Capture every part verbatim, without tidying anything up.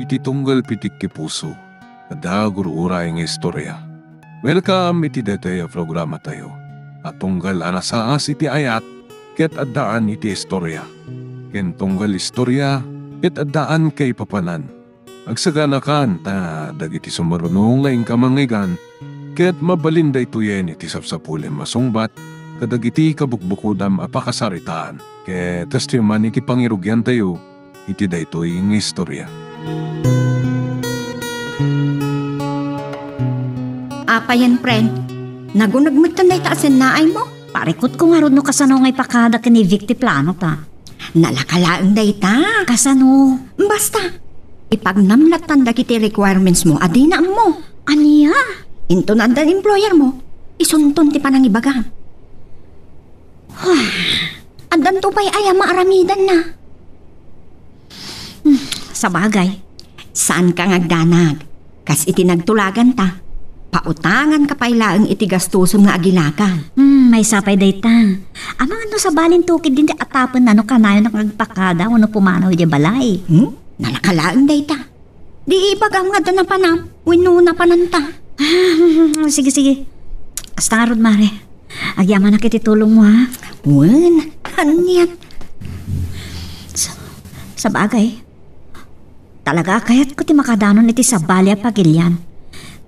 iti tunggal pitikki puso, adda gur-uray nga istorya. Welcome iti daytoy a programatayo a tunggal a nasaas iti ayat ket addaan iti istorya, ken tunggal istorya ket addaan kaipapanan. Agsaganakan ta dagiti sumaruno nga inka mangngeggan ket mabalin daytoyen iti sapsapulim a sungbat kadagiti kabukbukodam a pakasaritaan. Ket kastoy man iti pangirugiantayo iti daytoy nga istorya. Apayen, friend? Naguneg metten dayta a sennaaymo? Parikutko ngarud no kasano nga ipakada ken ni Vic ti planota. Nalaka laeng dayta. Kasano? Basta, ipagnam lattan dagiti requirements mo a dina ammo. Ania? Inton adda employer mo, isunton ti panangibagam. Addanto pay aya maaramidanna. Hmm, sabagay, saanka nga agdanag. Kas iti nagtulaganta, pautanganka pay laeng iti gastusem nga agilakal. Hmm, maysa pay dayta. Amangan no sabalinto ketdi ti atapenna no kanayon nga agpakada wenno pumanaw idiay balay. Hmm? Nalaka laeng dayta. Di ibagam nga adda napanam wenno napananta. Ah, sige, sige. Kasta ngarud, Mare. Agyamanak iti tulongmo, ha? Wen, aniat. Sa-, sabagay, talaga a kayatko ti makadanon iti sabali a pagilian.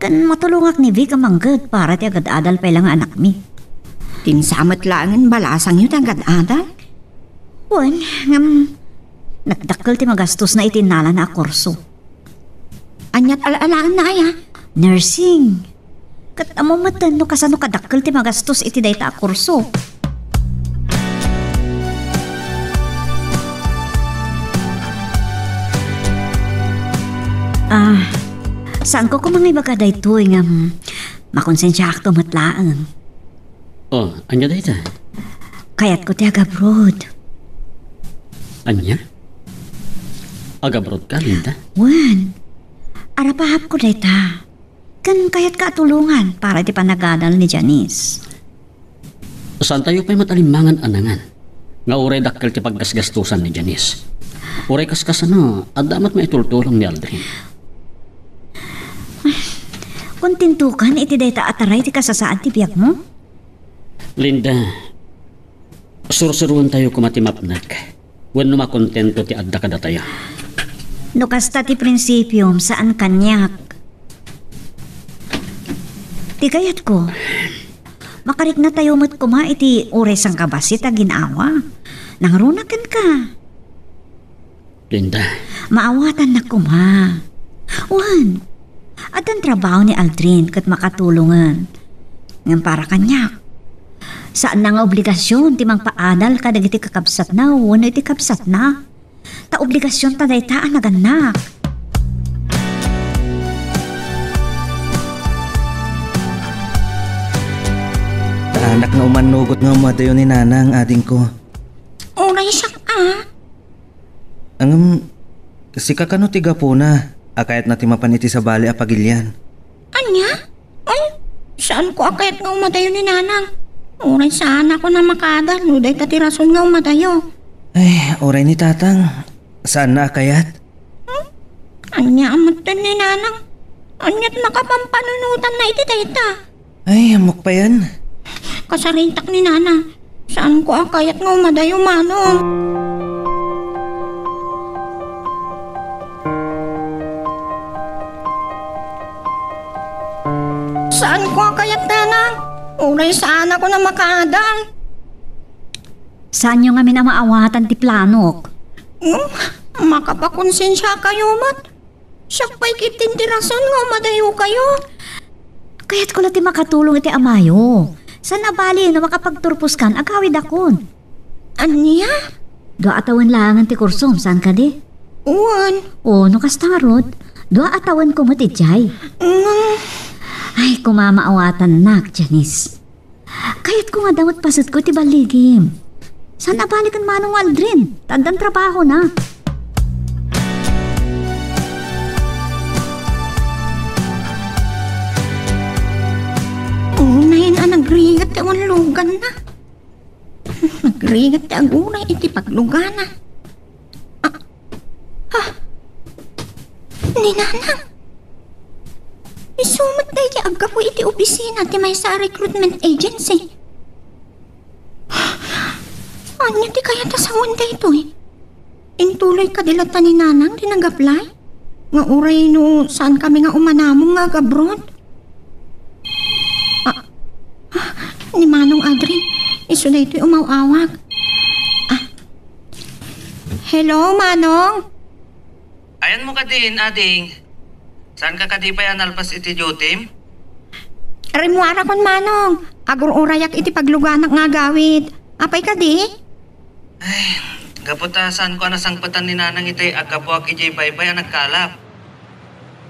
Ken matulongak ni Vic a mangged para ti agad-adal pay la nga anakmi. Tinsa met laengen balasangyo ti agad-adal? Wen, ngem, nagdakkel ti magastosna iti innalana a kurso. Aniat ala-alaenna aya? Nursing. Ket ammo met no kasano kadakkel ti magastos iti dayta a kurso. Ah, saanko koma nga ibaga daytoy ngem makonsensiaakto met laeng. Oh, ania dayta? Kayatko ti agabroad. Ania? Agabroadka, Linda? Wen. Arapahapko dayta. Ken kayatka a tulongan para iti panagadal ni Janice. Saantayo pay met alimmangan a nangan nga uray dakkel ti paggasgastosan ni Janice. Uray kaskasano, adda met maitultulong ni Aldrin. Kontentokan iti dayta a taray ti kasasaan ti biagmo? Linda, sursuroentayo koma ti mapnek wenno makontento ti adda kadatayo. No kasta ti prinsipiom, saan kaniak. Ti kayatko, makariknatayo met koma iti uray sangkabassit a gin-awa. Nangruna kenka. Linda. Maawatannak koma. Wen, addan trabaho ni Aldrin ket makatulongen. Ngem para kaniak, saanna nga obligasion ti mangpaadal kadagiti kakabsatna wenno iti kabsatna. Ta obligasionta dayta a nagannak. Saanak nga umannugot nga umadayo ni Nanang, adingko. Uray siak a. Ngem, sika kano ti gapuna a kayatna ti mapan iti sabali a pagilian? Ania? Ay, saanko a kayat nga umadayo ni Nanang. Uray saanakon a makaadal no dayta ti rason nga umadayo. Ay, uray ni Tatang, saanna a kayat? Hmm? Ania a metten ni Nanang? Aniat makapampanunotanna iti dayta? Ay, ammok payen. Kasaritak ni Nana. Saanko a kayat nga umadayo, Manong. Saanko a kayat, Nanang. Uray saanakon a makaadal. Saanyo ngamin a maawatan ti planok? Hmm? Makapakonsensiakayo met. Siak pay ketdin ti rason nga umadayokayo. Kayatko la ti makatulong iti amayo. Saan a bali no makapagturposkan, agawidakon. Ania? Dua a tawen laengen ti kursom, saan kadi? Wen. O, no kasta ngarud, dua a tawenko met idiay. Mm. Ay, koma maawatannak, Janice. Kayatko nga adda met pasetko iti balligim. Saan a bali ken Manong Aldrin, ta addan trabahona. Unayen a nagrigat ti awan luganna. Nagrigat ti agunay iti paglugana. Ah, ah. Ni Nanang. Isu met daydi aggapu iti opisina ti maysa a recruitment agency. Ania ti kayat a sawen daytoy? Intuloy kadi latta ni Nanang ti nag-apply? Nga uray no saan kami nga umanamong nga ag-abroad? Ah, ah, ni Manong Adri, isu daytoy umaw-awag. Ah. Hello, Manong? Ayanmo kadin, ading? Saanka kadi pay a nalpas iti dutim? Rimmuarakon, Manong. Agur-urayak iti pagluganak nga agawid. Apay kadi? Ay, gapu ta saanko a nasangpetan ni Nanang iti aggapuak idiay baybay a nagkalap.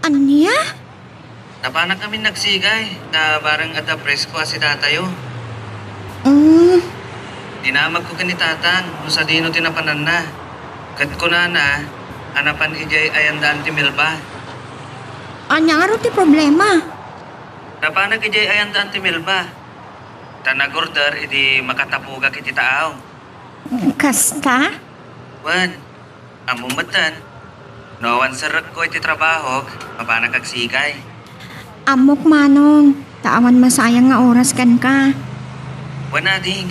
Ania? Napanak ngamin nagsigay, ta bareng adda presko a sidatayo. Mm. Dinamagko ken ni Tatang no sadino ti napananna. Ket kunana a napan idiay ayandaan ti Melba. Ania ngarud ti problema? Napanak idiay ayandaan ti Melba. Ta nag-order idi makatapogak iti taaw. Kasta? Wen, ammom metten, no awan serrekko iti trabahok, mapanak agsigay. Ammok, Manong, ta awan masayang nga oras kenka. Wen, ading.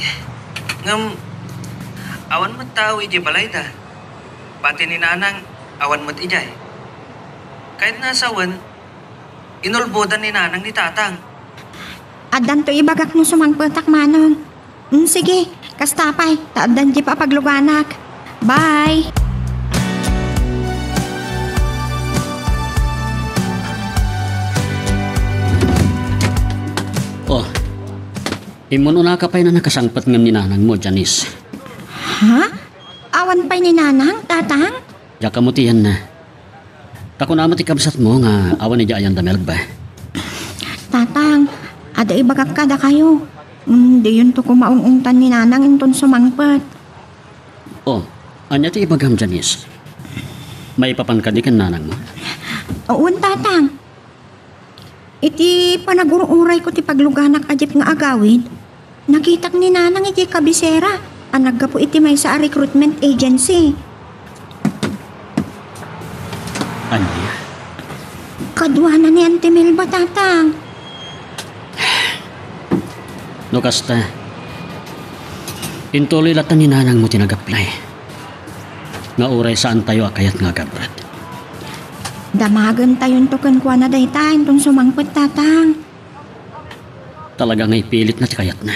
Ngem, awan met tao idiay balayda. Pati ni Nanang, awan met idiay. Kayatna a sawen, inulbodan ni Nanang ni Tatang. Addanto ibagak no sumangpetak, Manong. Mm, sige, kasta pay, ta addan di pa pagluganak. Bye! Oh, immun-unaka pay a nakasangpet ngem ni Nanangmo, Janice. Ha? Awan pay ni Nanang, Tatang? Diak ammo ti iyanna. Ta kunam ti kabsatmo nga awan idiay ayanda Melba. Tatang, adda ibagak kadakayo. Mm, diyonto koma ung-ungtan ni Nanang inton sumangpet. Oh, ania ti ibagam, Janice? Maipapan kadi ken Nanangmo? Wen, Tatang. Iti panagur-urayko ti pagluganak a jeep nga agawid, nakitak ni Nanang iti kabisera a naggapu iti maysa a recruitment agency. Ania? Kaduana ni Auntie Melba, Tatang. No kasta, intuloy latta ni Nanangmo ti nag-apply. Nga uray saantayo a kayat nga agabrat. Damagentayonto kenkuana dayta inton sumangpet, Tatang. Talaga nga ipilitna ti kayatna.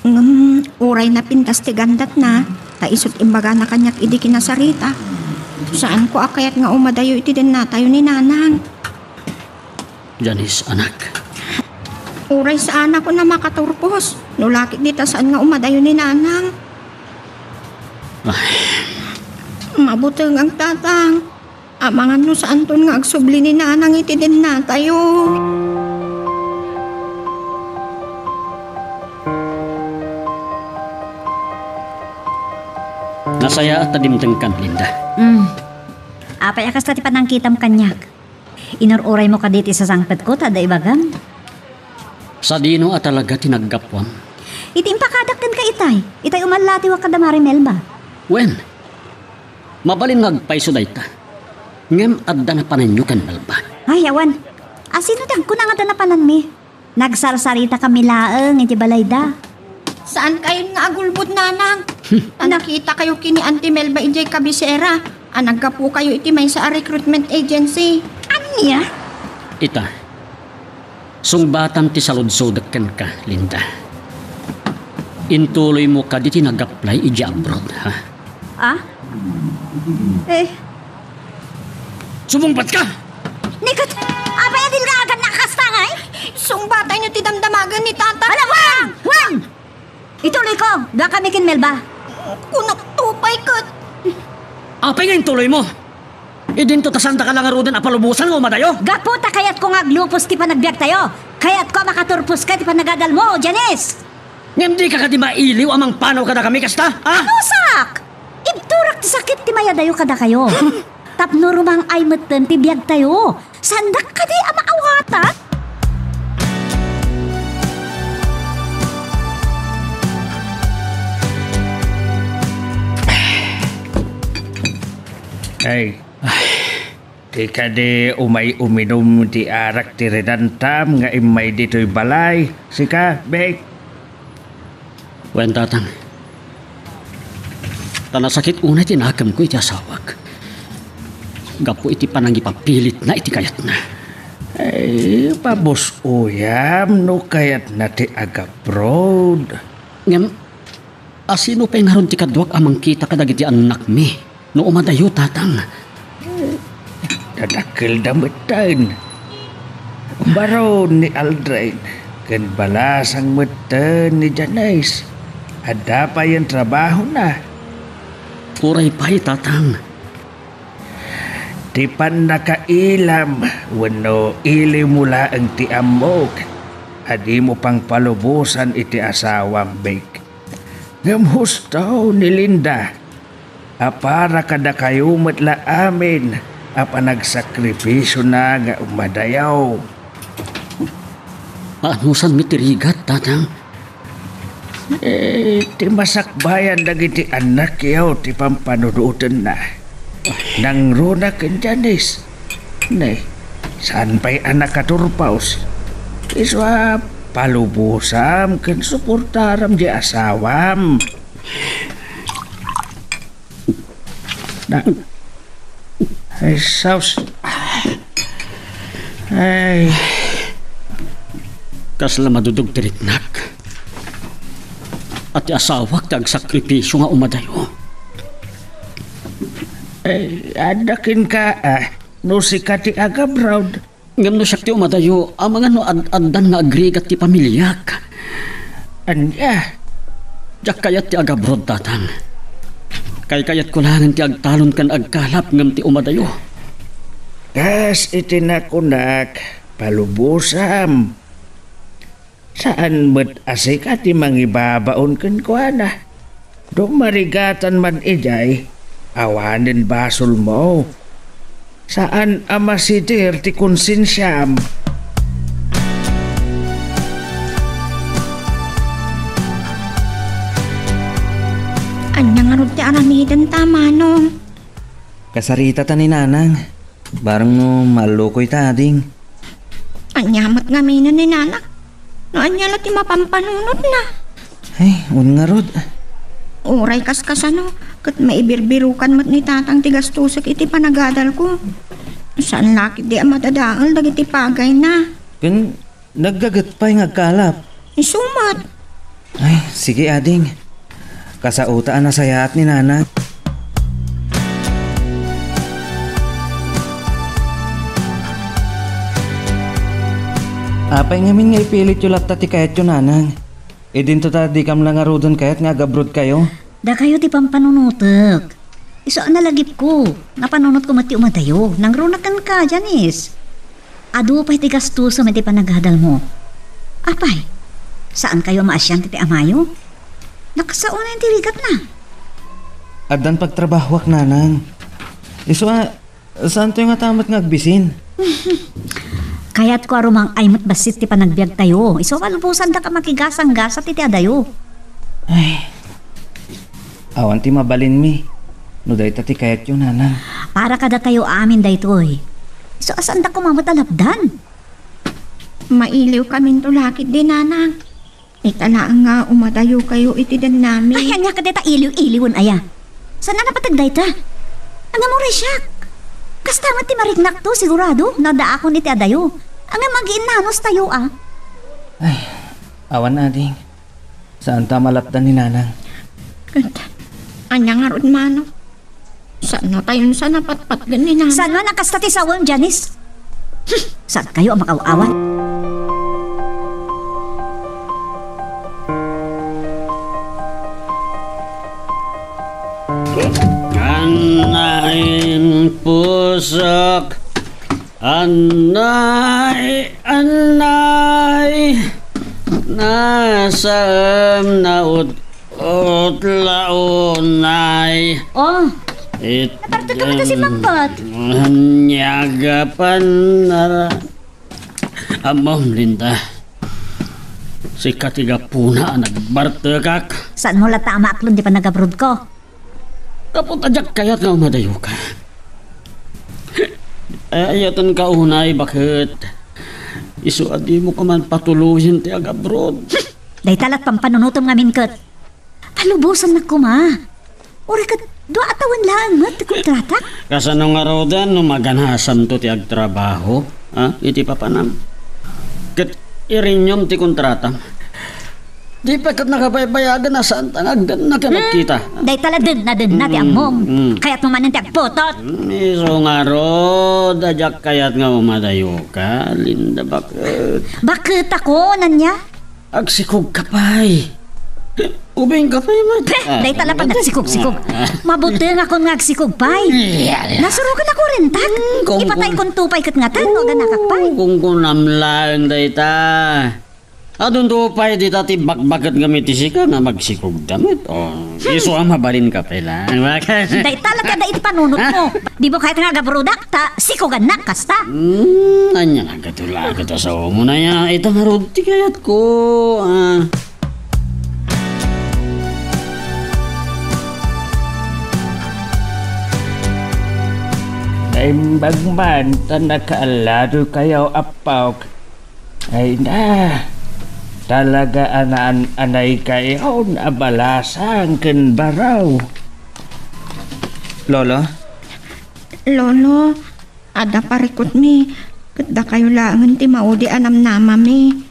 Ngem uray napintas ti gandatna, ta isut' imbagana kaniak idi kinasarita, saanko a kayat nga umadayo iti dennatayo ni Nanang. Janice, anak. Uray saanak a makaturpos, no lakit dita saan nga umadayo ni Nanang. Ay. Mabuteng ang Tatang. Amangan no saanton nga agsubli ni Nanang iti dennatayo. Nasayaat ta dimtengkan, Linda. Mm. Apay a kasta ti panangkitam kaniak? Inur-uraymo kadi ti sasangpetko ta adda ibagam? Sadino a talaga ti naggapuam? Iti impakadak kenka itay, itay umallatiwak kada Mari Melba. Wen, mabalin nga agpayso dayta. Ngem adda napananyo ken Melba. Ay, awan. Asino ti agkuna nga adda napananmi? Nagsarsaritakayo laeng iti balayda. Saankayon nga agulbod, Nanang. Hmm. Ta nakitakayo ken ni Auntie Melba idiay kabisera a naggapukayo iti maysa a recruitment agency. Ania? Ita, sungbatam ti saludsodek kenka, Linda. Intuloymo kadi ti nag-apply idiay abroad, ha? Ah? Eh. Sumungbatka! Ni ket, apay a dinragannak a kasta, ngay? Sungbatayonto ti damdamagen ni Tatang. Ala, wen! Wen! Ituloyko, dakami ken Melba. Kunakto pay ket. Apay nga intuloymo? Idinto ta saandaka la ngaruden a palubosan nga umadayo? Gapu ta kayatko nga aglupos ti panagbiagtayo. Kayatko a makaturposka iti panagadalmo, Janice. Ngem dika kadi mailiw a mangpanaw kadakami kasta, a? Anusak! Ibturak ti sakit ti mayadayo kadakayo. Tapno rumang-ay metten ti biagtayo. Saandak kadi a maawatan? Hey. Ay. Ti kadi umay uminum ti arak ti rinantam nga immay ditoy balay, sika, Bek? Wen, Tatang. Ta nasakit unay ti nakemko iti asawak gapu iti panangipapilitna iti kayatna. Ay, pabus-uyam no kayatna ti agabrod. Ngem, asino pay ngarud ti kaduak a mangkita kadagiti annakmi no umadayo, Tatang? Dadakkelda metten. Baron ni Aldrin ken balasang metten ni Janice. Adda payen trabahona. Uray pay, Tatang. Ti pannakailam wenno iliwmo laeng ti ammok a dimo pangpalubosan iti asawam, Bek. Ngem husto ni Linda a para kadakayo met la amin a panagsakripisiona nga umadayo. Anusanmi ti rigat, Tatang? Eh, ti masakbayan dagiti annakyo ti pampanunotenna. Nangruna ken Janice. Ne, saan pay a nakaturpos. Isu a palubosam ken suportaram di asawam. Na, ay, sus. Ay. Kasla madudog ti riknak. A ti asawak ti agsakripisio nga umadayo. Ay, adda kenka, ah, no sika ti agabrod. Ngem no siak ti umadayo, amangan no ad-, addan nga agrigat ti pamiliak. Ania? Diak kayat ti agabrod, Tatang. Kaykayatko laengen ti agtalon ken agkalap ngem ti umadayo. Kas iti nakunak, palubosam. Saan met a sika ti mangibabaon kenkuana. No marigatan man idiay, awanen basolmo. Saan a masider ti konsensiam. Ania ngarud ti aramidenta, Manong? Kasaritata ni Nanang. Bareng no maallukoyta, ading. Ania met ngamin ni Nanang? No ania la ti mapampanunotna? Ay, wen ngarud. Uray kaskasano, ket maibirbirokan met ni Tatang ti gastosek iti panagadalko. Saan la ketdi a madadael dagiti pagayna. Ken naggaget pay nga agkalap. Isu met. Ay, sige, ading. Kasaota a nasayaat ni Nanang. Apay ngamin nga ipilityo latta ti kayatyo, Nanang? Idinto ta dikam la ngaruden kayat nga agabrodkayo? Dakayo ti pampanunotek. Isu a nalagipko. Napanunotko met ti umadayo. Nangruna kenka, Janice. Adu pay ti gastusom iti panagadalmo. Apay, saankayo a maasian ti amayo? Nakasaonen ti rigatna. Addan pagtrabahoak, Nanang. Isu a, saantoy ngata met nga agbisin? Kayatko a rumang-ay met bassit ti panagbiagtayo. Isu a malubosandak a makigasanggasat iti adayo. Ay, awan ti mabalinmi no dayta ti kayatyo, Nanang. Para kadatayo amin daytoy. Isu a saandak koma met a lapdan. Mailiwkaminto la ketdi, Nanang. Ita laeng nga umadayokayo iti dennami. Ay, ania kadi ta iliw-iliwen aya? Saan a napateg dayta? Ngem uray siak. Kasta met ti mariknakto, sigurado, no addaakon iti adayo. Ngem agiinnanustayo a. Ay, awan, ading. Saanta a malapdan ni Nanang. Ket, ania ngarud, Manong? Saan a tayon sa napatpatgen ni Nanang? Saan a kasta ti sawen, Janice? Hmm, saankayo a makaw-awat? Anay, pusok. Anay, anay, nasaem na ut-, utlaunay. Oh, it-, napartek ka man kasi, Mangkot. Nyagapan na ra-, Ammom, Linda. Sika ti gapuna a nagbartekak. Saanmo latta a maaklon ti panagabrodko? Gapu ta diak kayat nga umadayoka. Ay, ayatenka unay, baket. Isu a dimo koma patuloyen ti agabroad. Dayta lat pampanunotem ngamin ket. Palubosannak koma. Uray ket dua a tawen laeng met ti kontratak. Kasano ngaruden no maganasamto ti agtrabaho, ha? Iti papanam. Ket i-renew-am ti kontratam. Di pay ket nakabaybayagen a saanta nga agdenna ken agkita. Dayta la denna-denna ti ammom. Mm. Kayatmo manen ti agputot. Mm, isu ngarud, a diak kayat nga umadayoka, Linda, baket. Baketakon, ania? Agsikogka pay. Ubingka pay met. Peh, dayta la pay nagsikog-sikog. Ah. Mabutengakon nga agsikog pay. Nasurogan ako rentak. Hmm, kung, ipataykonto pay ket ngatan no aganakak pay. Kung kunam laeng dayta. Adunto pay dita ti bakbaket ngem iti sika nga magsikogda met. Oh, isu a mabalinka pay laeng. Dayta la ti adda iti panunotmo. Dimo kayat nga agabrodak ta sikogannak kasta. Hmm, ania nga gatula, gatula sa umuna ya. Ita ngarud ti kayatko, ah. Naimbag man ta nakaallado kayo, Apok. Ay na, talaga a naan-anay kayon a balasang ken baraw. Lolo? Lolo, adda parikutmi, ket dakayo laengen ti maudi a namnamami.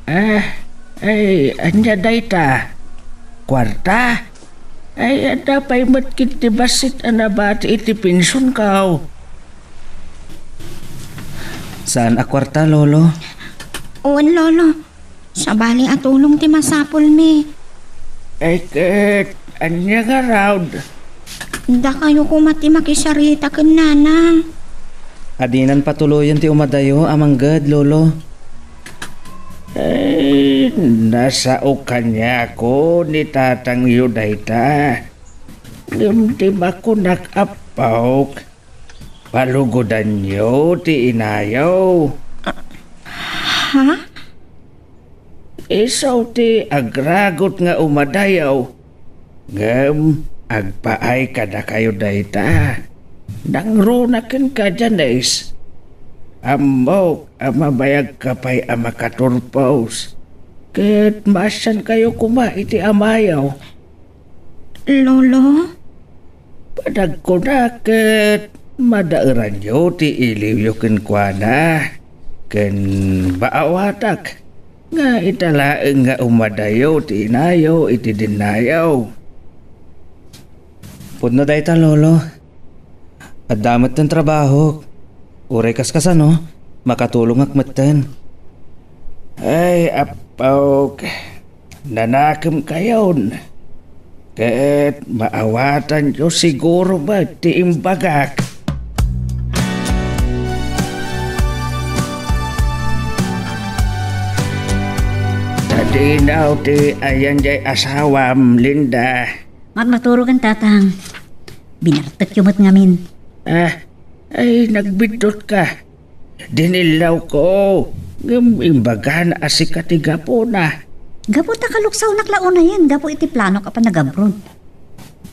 Ah, ay, ania dayta? Kuarta? Ay, adda pay met ket ti bassit a nabati iti pensionko. Saan a kuarta, Lolo? Wen, Lolo. Sabali a tulong ti masapulmi. Ay, ket ania ngarud? Dakayo koma ti makisarita ken Nanang. Adinan patuloyen ti umadayo a mangged, Lolo. Ay, nasao kaniako ni tatangyo dayta. Ngem ti makunak, Apok, palugodanyo ti inayo. Ha? Isu ti agragut nga umadayo, ngem agpaay kadakayo dayta. Nangruna kenka, Janice. Ammok a mabayagka pay a makaturpos, ket maasiankayo koma iti amayo. Lolo? Panagkunak ket madaeranyo ti iliwyo kenkuana, ken maawatak nga ita laeng nga umadayo ti inayo iti dennayo. Pudno dayta, Lolo. Adda metten trabahok. Uray kaskasano, makatulongak metten. Ay, Apok, nanakemkayon. Ket maawatanyo siguro met ti imbagak. Tadinaw ti ayan jay asawam, Linda. Matmaturogen, Tatang. Binartekyo met ngamin. Ah, ay, nagbiddutka. Dinillawko, ngem imbagana a sika ti gapuna. Gapu ta kaluksawnak la unayen gapu iti planok a panagabroad.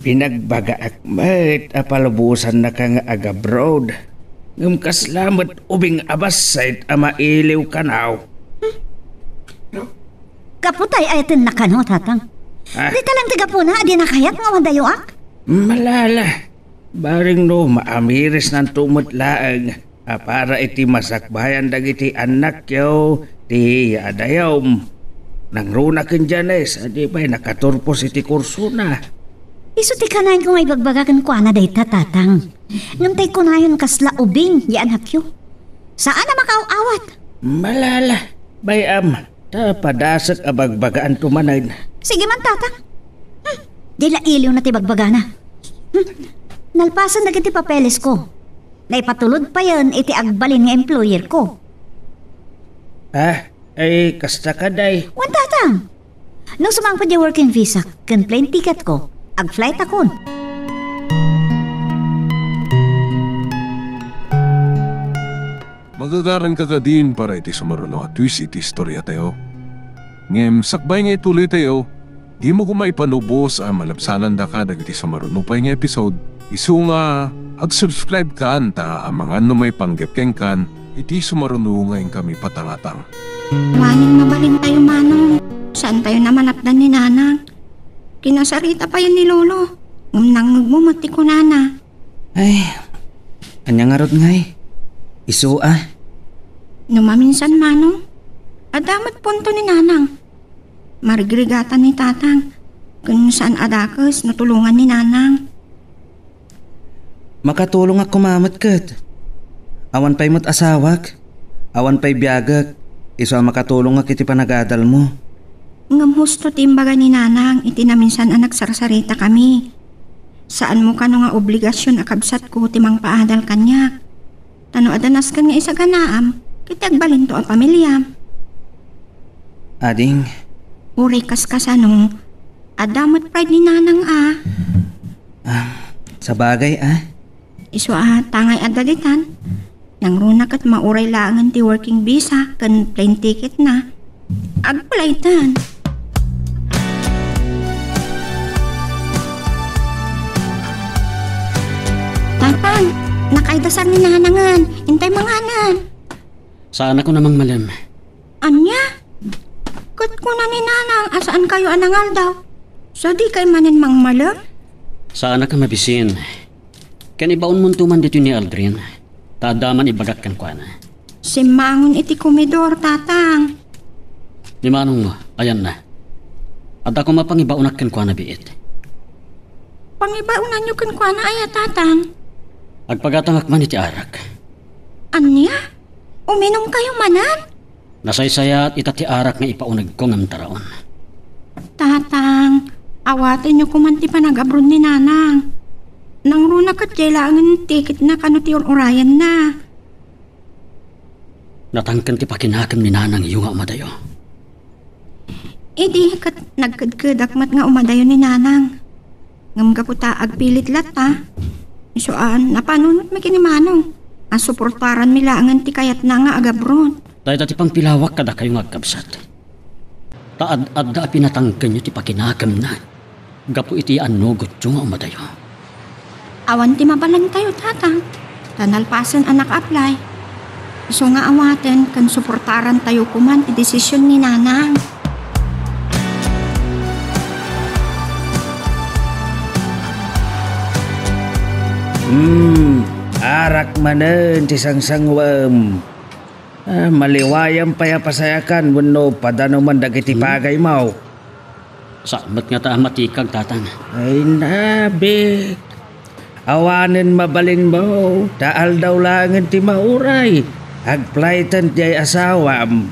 Pinagbagaak met a palubosannaka nga agabroad, ngem kasla met ubing a bassit a mailiw kano. Gapu ta ay-ayatennak kano, Tatang. Ah? Dita lang ti gapuna a dina kayat nga umadayoak? Malala. Bareng no maamirisnanto met laeng a para iti masakbayan dagiti annakyo ti yaadayom. Nangruna ken Janice a di pay nakaturpos iti kursona. Isu ti kanayon nga ibagbaga kenkuana dayta, Tatang. Ngem tay kunayon kasla ubing ya annakyo. Saan a makaaw-awat. Malala, bay-am. Ta padasek a bagbagaanto manen. Sige man, Tatang. Hmm, di la iliwna ti bagbagana. Hmm, nalpasen dagiti papelesko. Naipatulod payen iti agbalin nga employerko. Ah, ay, kasta kadi. Wen, Tatang. No sumangpet ti working visa ken plane ticketko, agflightakon. Magagaranka kadin para iti sumaruno a twist iti istoriatayo. Ngem sakbay nga ituloytayo, Dimo koma ipanubos a malabsanandaka dagiti sumaruno pay nga episode, isu nga ag-subscribe kan ta amangan no maipanggep kenkan iti sumaruno nga inkami patangatang. Awanen mabalintayo, Manong. Saantayo namalapdan ni Nanang. Kinasarita payen ni Lolo. Ngem nangngegmo met ti kunana. Ay, ania ngarud ngay? Isu a? No maminsan, Manong, adda met punto ni Nanang. Marigrigatan ni Tatang, ken saan a dakes no tulongan ni Nanang. Makatulongak koma met ket. Awan pay met asawak, awan pay biagek, isu a makatulongak iti panagadalmo. Ngem husto ti imbaga ni Nanang iti naminsan a nagsarsaritakami. Saanmo kano nga obligasion a kabsatko ti mangpaadal kaniak. Ta no adda nasken nga isaganaam, ket ti agbalinto a pamiliam. Ading. Uray kaskasano, adda met pride ni Nanang a. Ah, sabagay a. Isu a tangay adda ditan. Nangruna ket mauray laengen ti working visa ken plane ticket na. Agplaytan. Tatang, nakaidasar ni Nanangen. Intay manganen. Saanakon a mangmalem. Ania? Ket kuna ni Nanang a saankayo a nangaldaw. Sadikay manen mangmalem? Saanak a mabisin. Ken ibaonmonto man ditoy ni Aldrin, ta adda man ibagak kenkuana. Simmangon iti komedor, Tatang. Ni manongmo, ayanna. Adda koma pangibaonak kenkuana biit. Pangibaonanyo kenkuana aya, Tatang? Agpagatangak man iti arak. Ania? Uminumkayo manen? Nasaysayaat ita ti arak nga ipaunegko ngem taraon. Tatang, awatenyo koman ti panag-abroad ni Nanang. Nangruna ket diay laengen tiketna kano ti ur-urayenna. Natangken ti pakinakem ni Nanangyo nga umadayo. Idi ket nagkedkedak met nga umadayo ni Nanang. Ngem gapu ta agpilit latta, isu a napanunotmi ken ni Manong a suportaranmi laengen ti kayatna nga agabroad. Dayta ti pangpilawak kadakayo nga agkabsat. Ta ad-adda a pinatangkenyo ti pakinakemna gapu iti annogotyo nga umadayo. Awan ti mabalintayo, Tatang, ta nalpasen a naka-apply. Isu nga awaten ken suportarantayo koman ti desisyon ni Nanang. Hmm, arak manen ti sangsanguem. Ah, maliwayam pay a pasayakan wenno padanoman dagiti Hmm? pagaymo. Saan met ngata a matikag, Tatang? Ay, nabit. Awanen mabalinmo, ta aldaw laengen ti mauray. Agplayten diay asawam.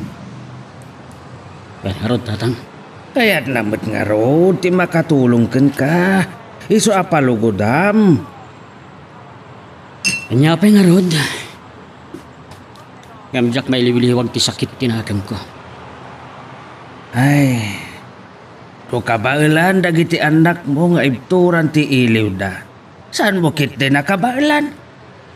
Wen ngarud, Tatang? Kayatna met ngarud ti makatulong kenka. Isu a palugodam. Ania pay ngarud? Ngem diak mailiwliwag ti sakit ti nakemko. Ay, no kabaelan dagiti annakmo nga ibturan ti iliwda, saanmo ketdi a kabaelan?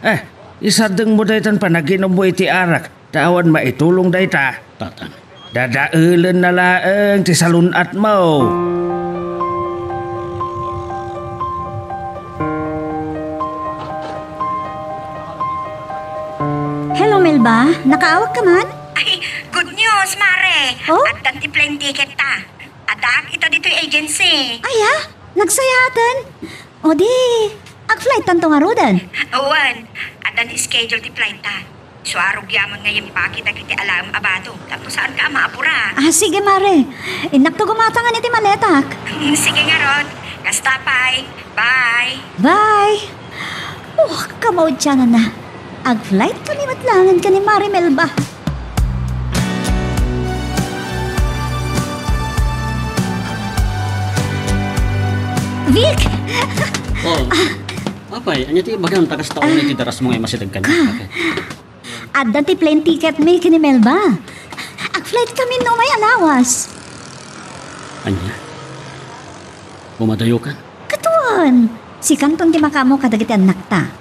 Eh, isardengmo daytan panaginummo iti arak, ta awan maitulong dayta. Tatang. Dadaelenna laeng ti salun-atmo. Hello, Melba. Nakaawak ka man? Ay, good news, Mare. Oh? Addan ti plane ticket ta. Addaak ita ditoy agency. Ay, ah? Nagsayaaten? O di, ag-flight tanto ngaruden? Wen, addan schedule ti flight ta. Isu a rugiamon nga impaki dagiti alaem a bado tapno saanka a maapura. Ah, sige, Mare. Innakto gumatangan iti maletak. Mm, sige ngarud. Kasta pay. Bye. Bye. Oh, kamaudiananna. Ag-flight kami met laengen ken ni Mare Melba. Vic! Oh. Ah. Apay, ania ti ibagam ta kasta unay ti darasmo nga immasideg kaniak? Ah. Addan ti plane ticket mi ken ni Melba. Ag-flight kami no umay a lawas. Ania? Umadayokan? Katuan, sikanton ti makaammo kadagiti annakta.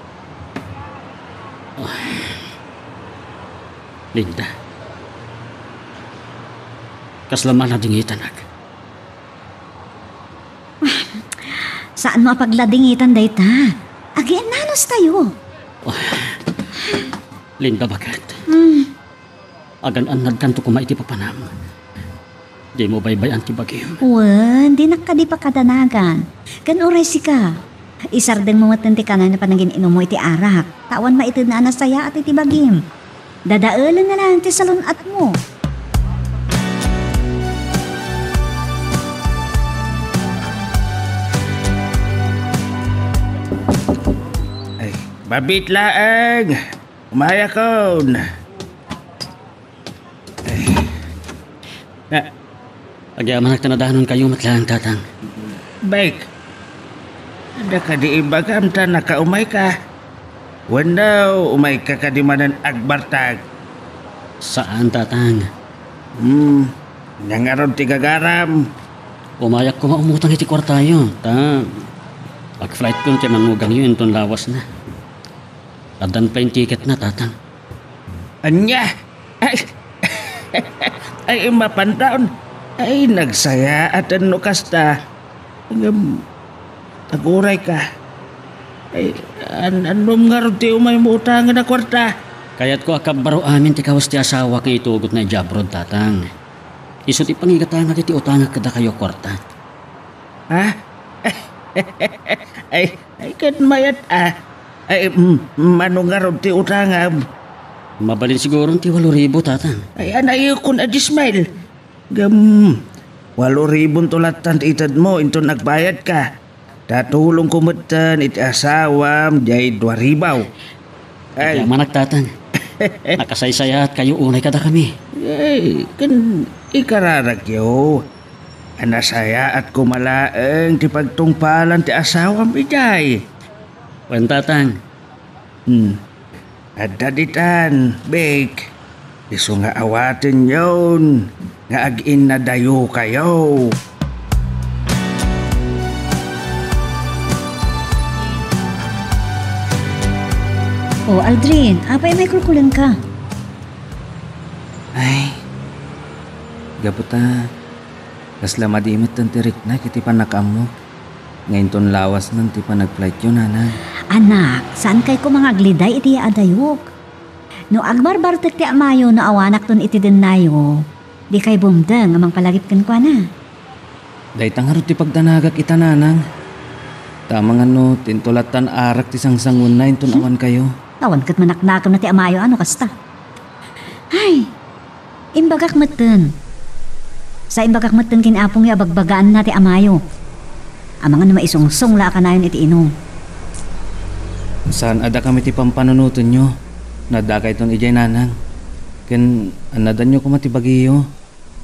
Ay. Linda. Kasla man a dingitanak. Saanmo a pagladingitan dayta. Agiinnanos tayo. Linda, baket. Hmm. Agan-annadkanto koma iti papanam. Dimo baybay-an ti bagim. Wen, dinak kadi pakadanagan. Ken uray sika, isardengmo met ti kanay a panagin-inummo iti arak. Ta awan maitedna a nasayaat iti bagim. Dadaelenna laeng ti salun-atmo. Ay, mabiit laeng. Umayakon. Ay. Na, Agyamanak ta nadanonkayo met laeng, Tatang. Bek, adda kadi ibagam ta nakaumayka? Wenno umayka kadi manen agbartag? Saan, Tatang. Hmm, ania ngarud ti gagaram? Umayak koma umutang iti kuartayo, ta pag-flightkon ti mannugangyo inton lawasna. Addan pay tiketna, Tatang. Ania? Ay, ay, mapantaon. Ay, nagsayaat no kasta. Ngem, agurayka. Ay, an-, annom ngarud ti umaymo utangen a kuarta? Kayatko a kabbaro amin ti kawes ti asawak nga itugotna idiay abroad, Tatang. Isu ti pangigatangak iti utangak kadakayo a kuarta. Ha? Ay, ay, ket mayat a. Ay, mm, mano ngarud ti utangam? Mabalin siguron ti walo ribu, Tatang. Ay, anayukon a dies mil. Ngem, walo ribunto lattan ti itedmo inton agbayadka. Ta tulongko metten iti asawam diay dua ribu. Ay. Agyamanak, Tatang. Nakasaysayaatkayo unay kadakami. Ay, ken ikararakyo a nasayaat koma laeng ti pagtungpalan ti asawam idiay. Wen, Tatang. Hmm. Adda ditan, Bek. Isu nga awatenyon nga aginnadayokayo. O, Aldrin, apay a makulkulenka? Ay, gapu ta kasla madi met ti riknak iti pannakaammok nga inton lawasnan ti panagflightyo, Nanang. Anak, saankay koma nga agliday iti yaadayok. No agbarbartek ti amayo no awanakton iti dennayo, dikay bumdeng a mangpalagip kenkuana. Dayta ngarud ti pagdanagak ita, Nanang. Ta amangan no ti intolattan arak ti sangsanguenna inton awankayo. Awan ket manaknakemna ti amayo a no kasta. Ay, imbagak metten. Sa imbagak metten ken apongyo a bagbagaanna ti amayo. Amangan no maisungsong la a kanayon iti inum. Saan a dakami ti pampanunotenyo. Nadakayton idiay, Nanang. Ken annadanyo koma ti bagiyo.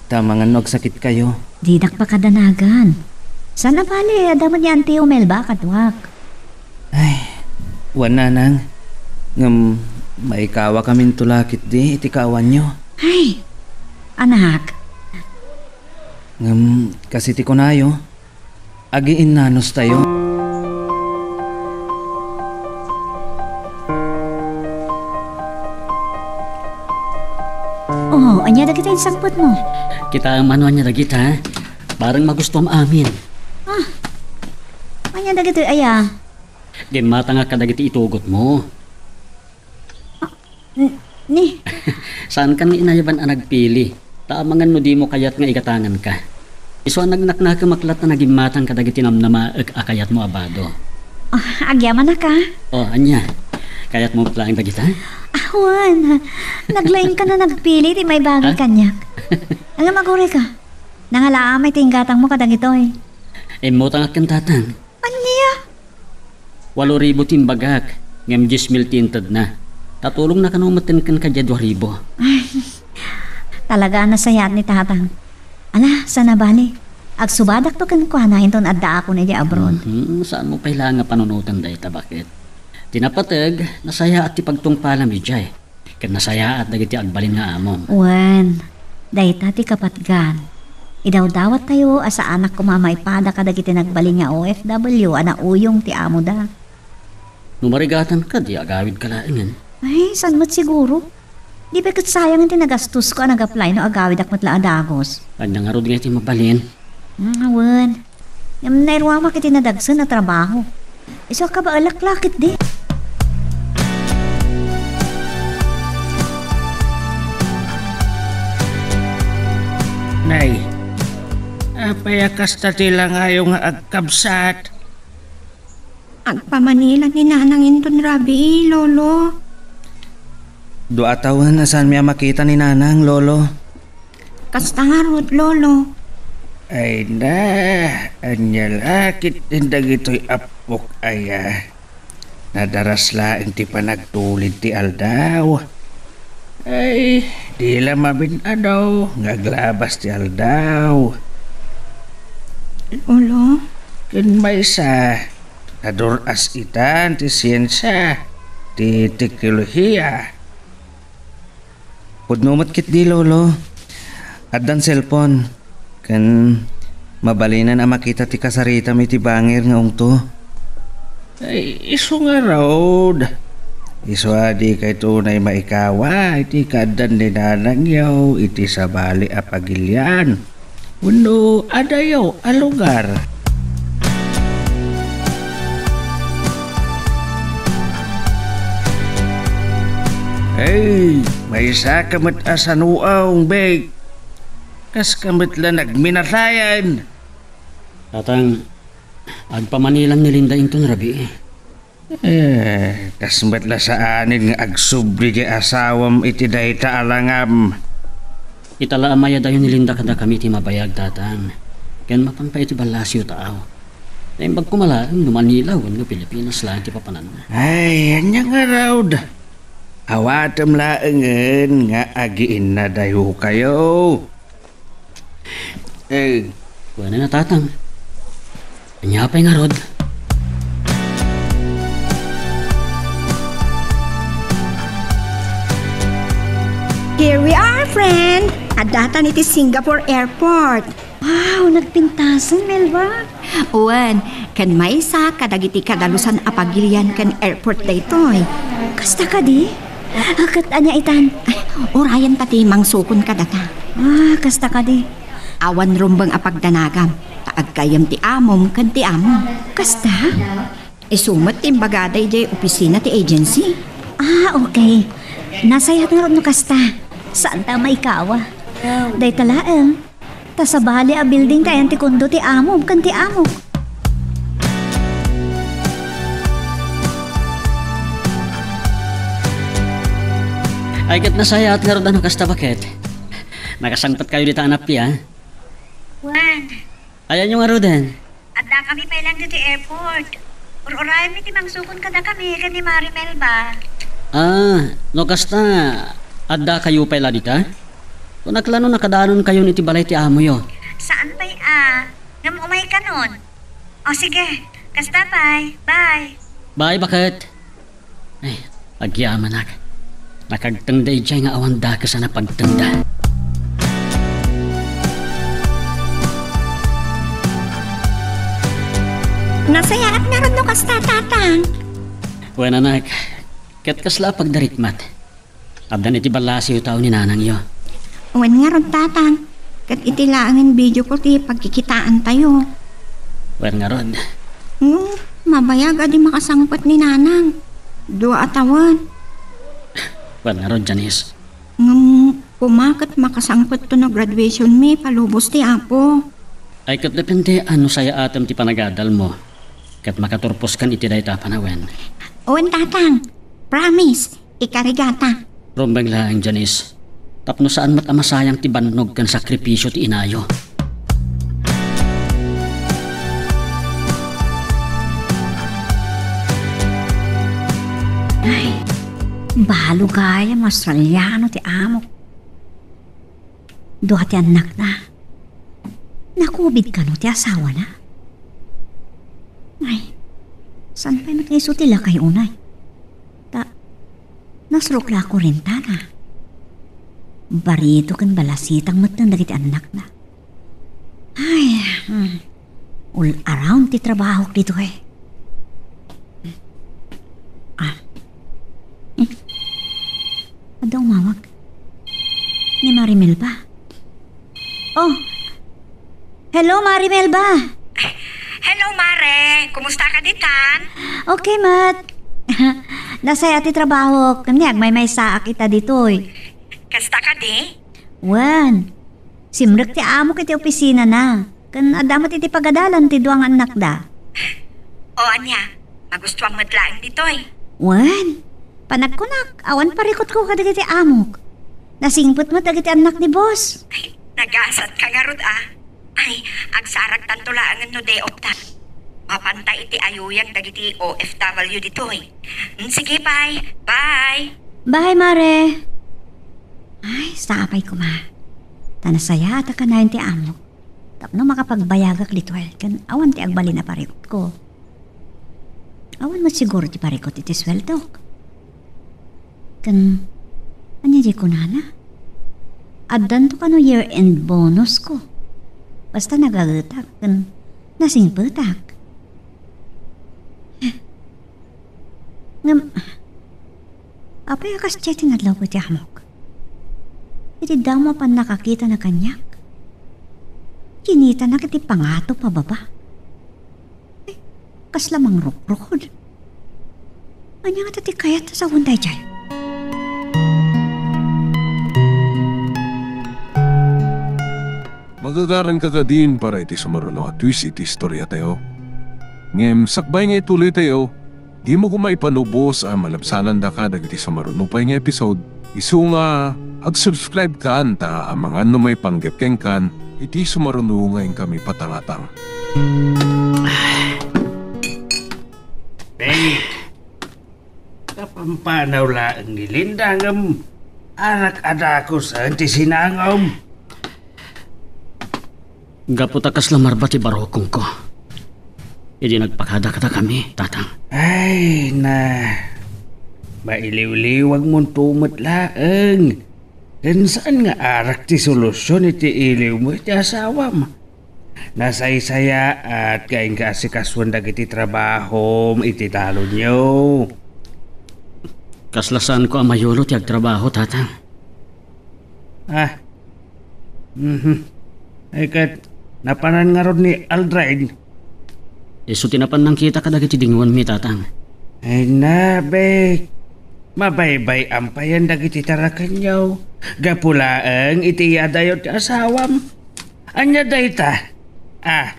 Ta amangan no agsakitkayo. Dinak pakadanagan. Saan a bale, adda met ni Auntie Melba a kaduak. Ay, wen, Nanang. Ngem, maikawakaminto la ketdi iti kaawanyo. Ay, anak. Ngem, kas iti kunayo, agiinnanos tayo. Oh, ania dagiti insangpetmo? Kitaem no ania dagita, ha? Bareng magustuam amin. Ah, ania dagiti aya? Gimmatangak kadagiti itugotmo. Ah, n-, ni? Saankan nga inayaban a nagpili, ta amangan no dimo kayat nga igatanganka. Isu a nagnaknakemak latta a gimmatang kadagiti namnamaek a kayatmo a bado. Ah, agyamanak, a. O, ania? Kayatmo met laeng dagita? Awan. Naglaingkan a nagpili ti maibaga kaniak. Ania, agurayka. Nangalaam ti inggatangmo kadagitoy. Immutangak ken Tatang. Ania? Walo ribu ti imbagak, ngem dies mil ti intedna. Ta tulongna kano metten kenka diay dua ribu. Ay, talaga a nasayaat ni Tatang. Ala, saan a bale. Agsubadakto kenkuana inton addaakon idiay abroad. Mhm, saanmo pay laeng a panunoten dayta, baket? Ti napateg, nasayaat ti pagtungpalam idiay. Ket nasayaat dagiti agbalin nga amom. Wen, dayta ti kapatgan. Idawdawattayo a saanak koma a maipada kadagiti nagbalin nga O F W a nauyong ti amoda. No marigatanka, di agawidka laengen. Ay, saan met siguro? Di pay ket sayangen ti nagastosko a nag-apply no agawidak met la a dagus. Ania ngarud nga iti mabalin? Hmm, wen. Ngem nairuamak iti nadagsen a trabaho. Isu a kabaelak la ketdi. Nay, apay a kasta ti langayo nga agkabsat? Agpamanilan ni Nanang inton rabii, Lolo. Dua a tawen a saanmi a makita ni Nanang, Lolo. Kasta ngarud, Lolo. Ay na, ania la ketdin dagitoy appok aya? Nadaras laeng ti panagtulid ti aldaw. Ay, di la mamin-ado nga aglabas ti aldaw. Lolo? Ken maysa, nadur-as itan ti siensia, ti teknolohiya. Pudno met ketdi, Lolo. Addan cellphone, ken mabalinen a makita ti kasaritam iti bangir nga ungto. Ay, isu ngarud. Isu a dikayto unay maikawa iti kaaddan ni nanangyo iti sabali a pagilian wenno adayo a lugar. Hey, maysa ka met a sanuaw, Bek. Kas ka met la nagminatayan. Tatang, agpamanilan ni Linda inton rabii. Eh, kas met la saanen nga agsubli ti asawam iti dayta a langam. Ita la a mayadayo ni Linda kadakami ti mabayag, Tatang. Ken mapan pay iti ballasiyo taaw. Naimbag koma laeng no Manila wenno Pilipinas laeng ti papananna. Ay, ania ngarud? Awatem laengen nga agiinnadayokayo. Eh. Wen a, Tatang. Ania pay ngarud? Here we are, friend! Addatan iti Singapore Airport. Wow, nagpintasen, Melba. Wen, ken maysa kadagiti kadalusan a pagilian ken airport daytoy. Kasta kadi? Ah, ket ania itan? Ay, urayen ta ti mangsukon kadata. Ah, kasta kadi? Awan rumbeng a pagdanagam, ta aggayyem ti amom ken ti amok. Kasta? Isu met ti imbagada idiay opisina ti agency. Ah, okay. Nasayaat ngarud no kasta. Saanta a maikawa. Dayta laeng. Ta sabali a building ti ayan ti kondo ti amom ken ti amok. Ay, ket nasayaat ngarud a no kasta, baket. Nakasangpetkayo dita a nappi, a? Wen. Ayanyo ngaruden? Addakami pay laeng ditoy airport. Ur-urayenmi ti mangsukon kadakami ken ni Mari Melba. Ah, no kasta, addakayo pay la dita? Kunak la no nakadanonkayon iti balay ti amoyo. Saan pay a, ngem umaykanon. O sige, kasta pay. Bye. Bye, baket. Ay, agyamanak. Nakagtengda idiay nga awan dakes a napagtengda. Nasayaat ngarud no kasta, Tatang. Wen, anak, ket kasla a pagdarikmat? Addan iti ballasiyo taaw ni nanangyo. Wen ngarud, Tatang. Ket iti laengen video call ti pagkikitaantayo. Wen ngarud. Hmm, mabayag a di makasangpet ni Nanang. Dua a tawen. Wen ngarud, Janice. Ngem koma ket makasangpetto no graduationmi palubos ti Apo. Ay, ket depende a no sayaatem ti panagadalmo. Ket makaturposkan iti dayta a panawen. Wen, Tatang. Promise. Ikarigata. Rumbeng laeng, Janice. Tapno saan met a masayang ti bannog ken sakripisio ti inayo. Ay, balo gayam Australiano ti amok. Dua ti annakna. Nakubit kano ti asawana? Ay, saan pay met nga isu ti lakay unay? Ta, nasrok la a kurentana. Barito ken balasitang metten dagiti annakna. Ay, hmm. All around ti trabahok ditoy. Ah. Hmm. Adda umawag. Ni Mari Melba. Oh. Hello, Mari Melba. Oh, Mare, kumusta ka ditan? Okay met. Nasayaat ti trabahok, ken agmaymaysaak ita ditoy. Kasta kadi? Wen. Simrek ti amok iti opisinana, ken adda met iti pagadalan ti dua nga annakda. O ania, magustuam met laeng ditoy. Wen. Panagkunak, awan parikutko kadagiti amok. Nasingpet met dagiti annak ni boss. Ay, nagasatka ngarud a. Ay, agsaraktanto laengen no day off ta. Mapanta iti ayuyag dagiti O F W ditoy. Mm, sige, bye. Bye. Bye, Mare. Ay, sapay koma. Ta nasayaat a kanayon ti amok. Tapno makapagbayagak ditoy, ken awan ti agbalin a parikutko. Awan met siguro ti parikut iti sueldok. Ken, ania di kunana? Addanto kano year-end bonusko. Basta nagagetak ken nasingpetak. Ngem, apay a kasdiay ti nadlawko iti amok? Iti damo a pannakakitana kaniak, kinitanak iti pangatop a baba. Ay, kasla mangrukrukod. Ania ngata ti kayat a sawen daydiay? Magagaranka kadin para iti sumaruno a twist iti istoriatayo. Ngem sakbay nga ituloytayo, dimo koma ipanubos a malabsanandaka dagiti sumaruno pay nga episode. Isu nga, ag-subscribe kan ta amangan no maipanggep kenkan iti sumaruno nga inkami patangatang. Benny, kapampanaw laeng ni Linda ngem arak a dakusen ti sinangom. Gapu ta kasla marba ti barukongko. Idi nagpakada kadakami, Tatang. Ay, na. Mailiwliwagmonto met laeng. Ken saan nga arak ti solusion iti iliwmo iti asawam. Nasaysayaat nga inka asikasuen dagiti trabahom iti talonyo. Kasla saanko a mayulo ti agtrabaho, Tatang. Ah. Mhm. Ay, ket napanan ngarud ni Aldrin? Isu ti napan nangkita kadagiti dingoanmi, Tatang. Ay, na, be. Mabaybay-am payen dagiti tarakenyo. Gapu laeng iti iyadayo ti asawam. Ania dayta? Ah.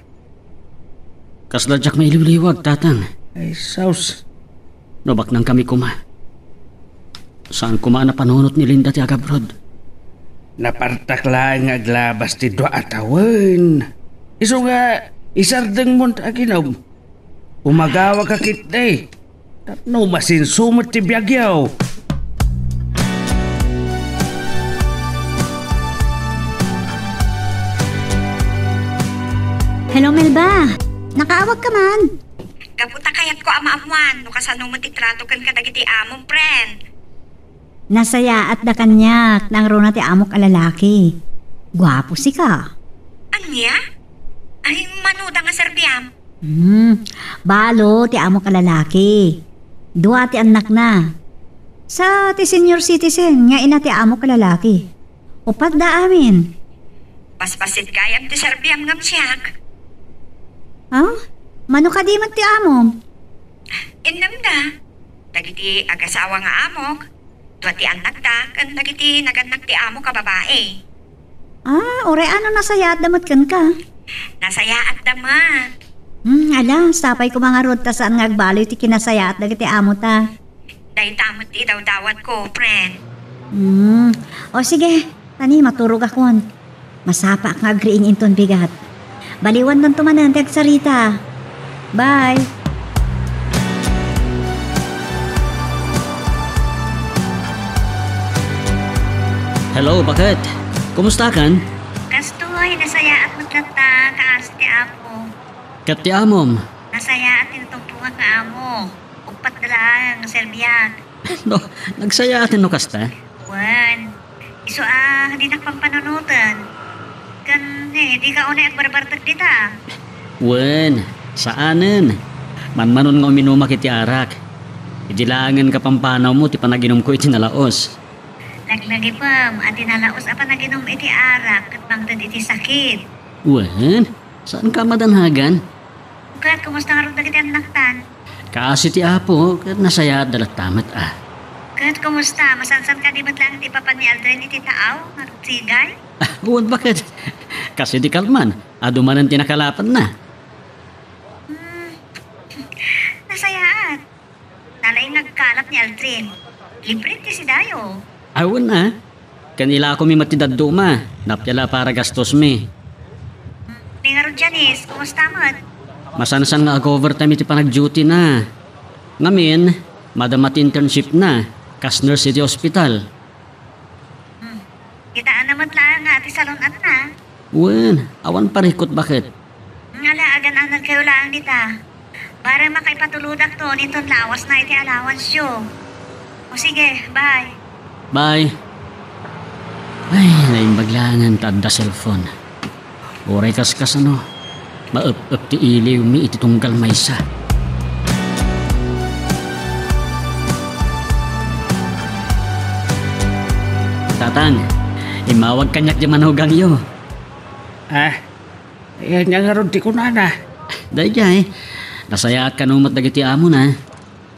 Kasla diak mailiwliwag, Tatang. Ay, sus. No baknangkami koma, saan koma a napanunot ni Linda ti agabroad. Napartak laeng nga aglabas ti dua a tawen. Isu nga, isardengmon ta aginom. Umagawa ka ketdi. Tapno masinso met ti biagyo. Hello, Melba. Nakaawag ka man? Gapu ta kayatko a maammuan no kasano met ti trato ken kadagiti amom, friend. Nasayaatda kaniak, nangruna ti amok a lalaki. Guapo sika. Ania? Ay, manoda nga serbiam? Hmm, balo ti amok a lalaki. Dua ti annakna. Sa ti senior citizen nga ina ti amok a lalaki. Uppat da amin. Basbasit gayam ti serbiam ngem siak. Ah? Mano kadi met ti amom? Innem da. Dagiti agasawa nga amok, dua ti annakda, ken dagiti nagannak ti amok a babai. Ah, uray ano nasayaatda met kenka? Nasayaatda met. Hmm, ala, sapay koma ngarud ta saan nga agbaloy ti kinasayaat dagiti amota. Dayta met ti idawdawatko, friend. Hmm. O sige, tani, maturogakon. Masapaak nga agriing inton bigat. Baliwandanto manen ti agsarita. Bye. Hello, baket? Kumustakan? Kastoy, nasayaat met latta, kaasi ti Apo. Ket ti amom? Nasayaat ti natumpongak nga amo. Uppat da laeng nga serbiak. No, nagsayaaten no kasta? Wen, isu a dinak pampanunoten. Ken, eh, dika unay agbarbartek dita. Wen, saanen. Manmanon nga uminumak iti arak. Idi laengen kapampanawmo ti panaginumko iti nalaos. Laglagipem a ti nalaos a panaginum iti arak ket mangted iti sakit. Wen, saanka a madanhagan? Ket kumusta ngarud dagiti annaktan? Kaasi ti Apo, ket nasayaatda latta met a. Ket kumusta? Masansan kadi met laeng ti papan ni Aldrin iti taaw, ngarud sigay? Wen, baket. Kas idi kalman, adu manen ti nakalapanna. Hmm. Nasayaat. Nalaing nagkalap ni Aldrin. Libre ti sidayo. Awan a. Ken ilakomi met ti dadduma. Nappiala para gastosmi. Ni ngarud, Janice, kumusta met? Masansan nga ag-overtime iti panagduty na. Ngamin, madama ti internship na. Kas nurse iti hospital. Hmm. Kitaanna met laeng nga ti salun-atna. Wen, awan parikut, baket. Ngala, agan-anadkayo laeng dita. Bareng makaipatulodakto niton lawasna iti allowance yo. O sige, bye. Bye. Ay, naimbag laengen ta adda cellphone. Uray kaskasano, maep-ep ti iliwmi iti tunggal maysa. Tatang, immawag kaniak di manugangyo. Ah, ayan nga ngarud ti kunana. Daydiay, nasayaat kano met dagiti amona.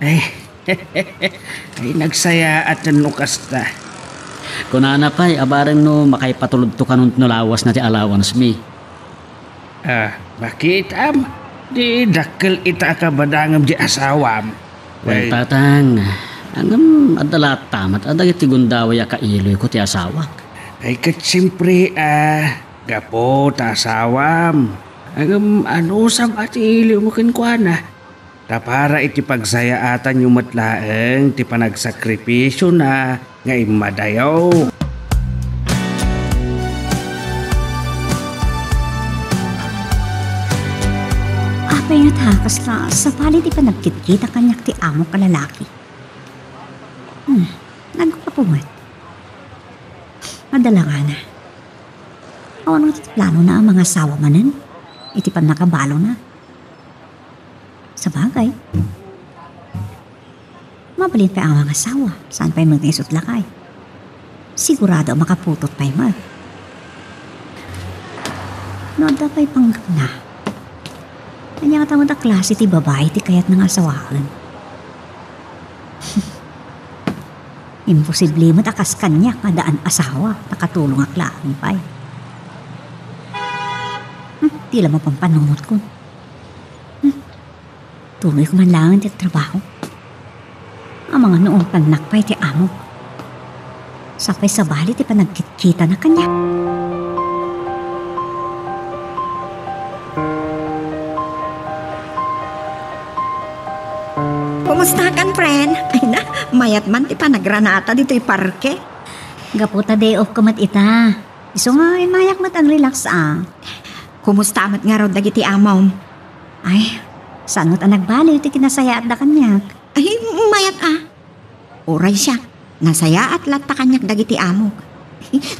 Ay, ay, nagsayaat no kasta. Kunana pay, a bareng no makaipatulodto kanon no lawasna ti allowance mi. Ah, baket am, di dakkel ita a kabadangem di asawam. Wen, ay, tatang, ngem adda latta met a dagiti gundaway a kailoyko ti asawak. Ay, ket siempre, ah, gapu ta asawam. Ngem anusam a ti iliwmo kenkuana? Ta para iti pagsayaatanyo met laeng ti panagsakripisio na nga immadayo. Apay nga ta, kasla sabali ti panagkitkita kaniak ti amok a lalaki. Hmm, nagguapo met. Madalangana. Awan nga ti planona a mangasawa manen iti pannakabalona. Sabagay, mabalin pay a mangasawa, saan pay met nga isut lakay. Sigurado a makaputot pay met. No adda pay panggepna, ania ngata met a klase ti babai ti kayatna nga asawaen? Imposible met a kas kaniak nga addaan asawa, nakatulongak laeng pay. Hmm, ti la mapanpanunotkon. Hmm. Tuloyko man laeng ti trabaho. Amangan no ungtannak pay ti amok. Sapay sabali ti panagkitkitana kaniak. Kumustakan, friend? Ay na, mayat man ti panagranata ditoy parke. Gapu ta day off ko met ita. Isu nga immayak met ag-relax a. Kumusta met ngarud dagiti amom? Ay, saan met a nagbaliw ti kinasayaatda kaniak. Ay, mayat a. Uray siak, nasayaat latta kaniak dagiti amok.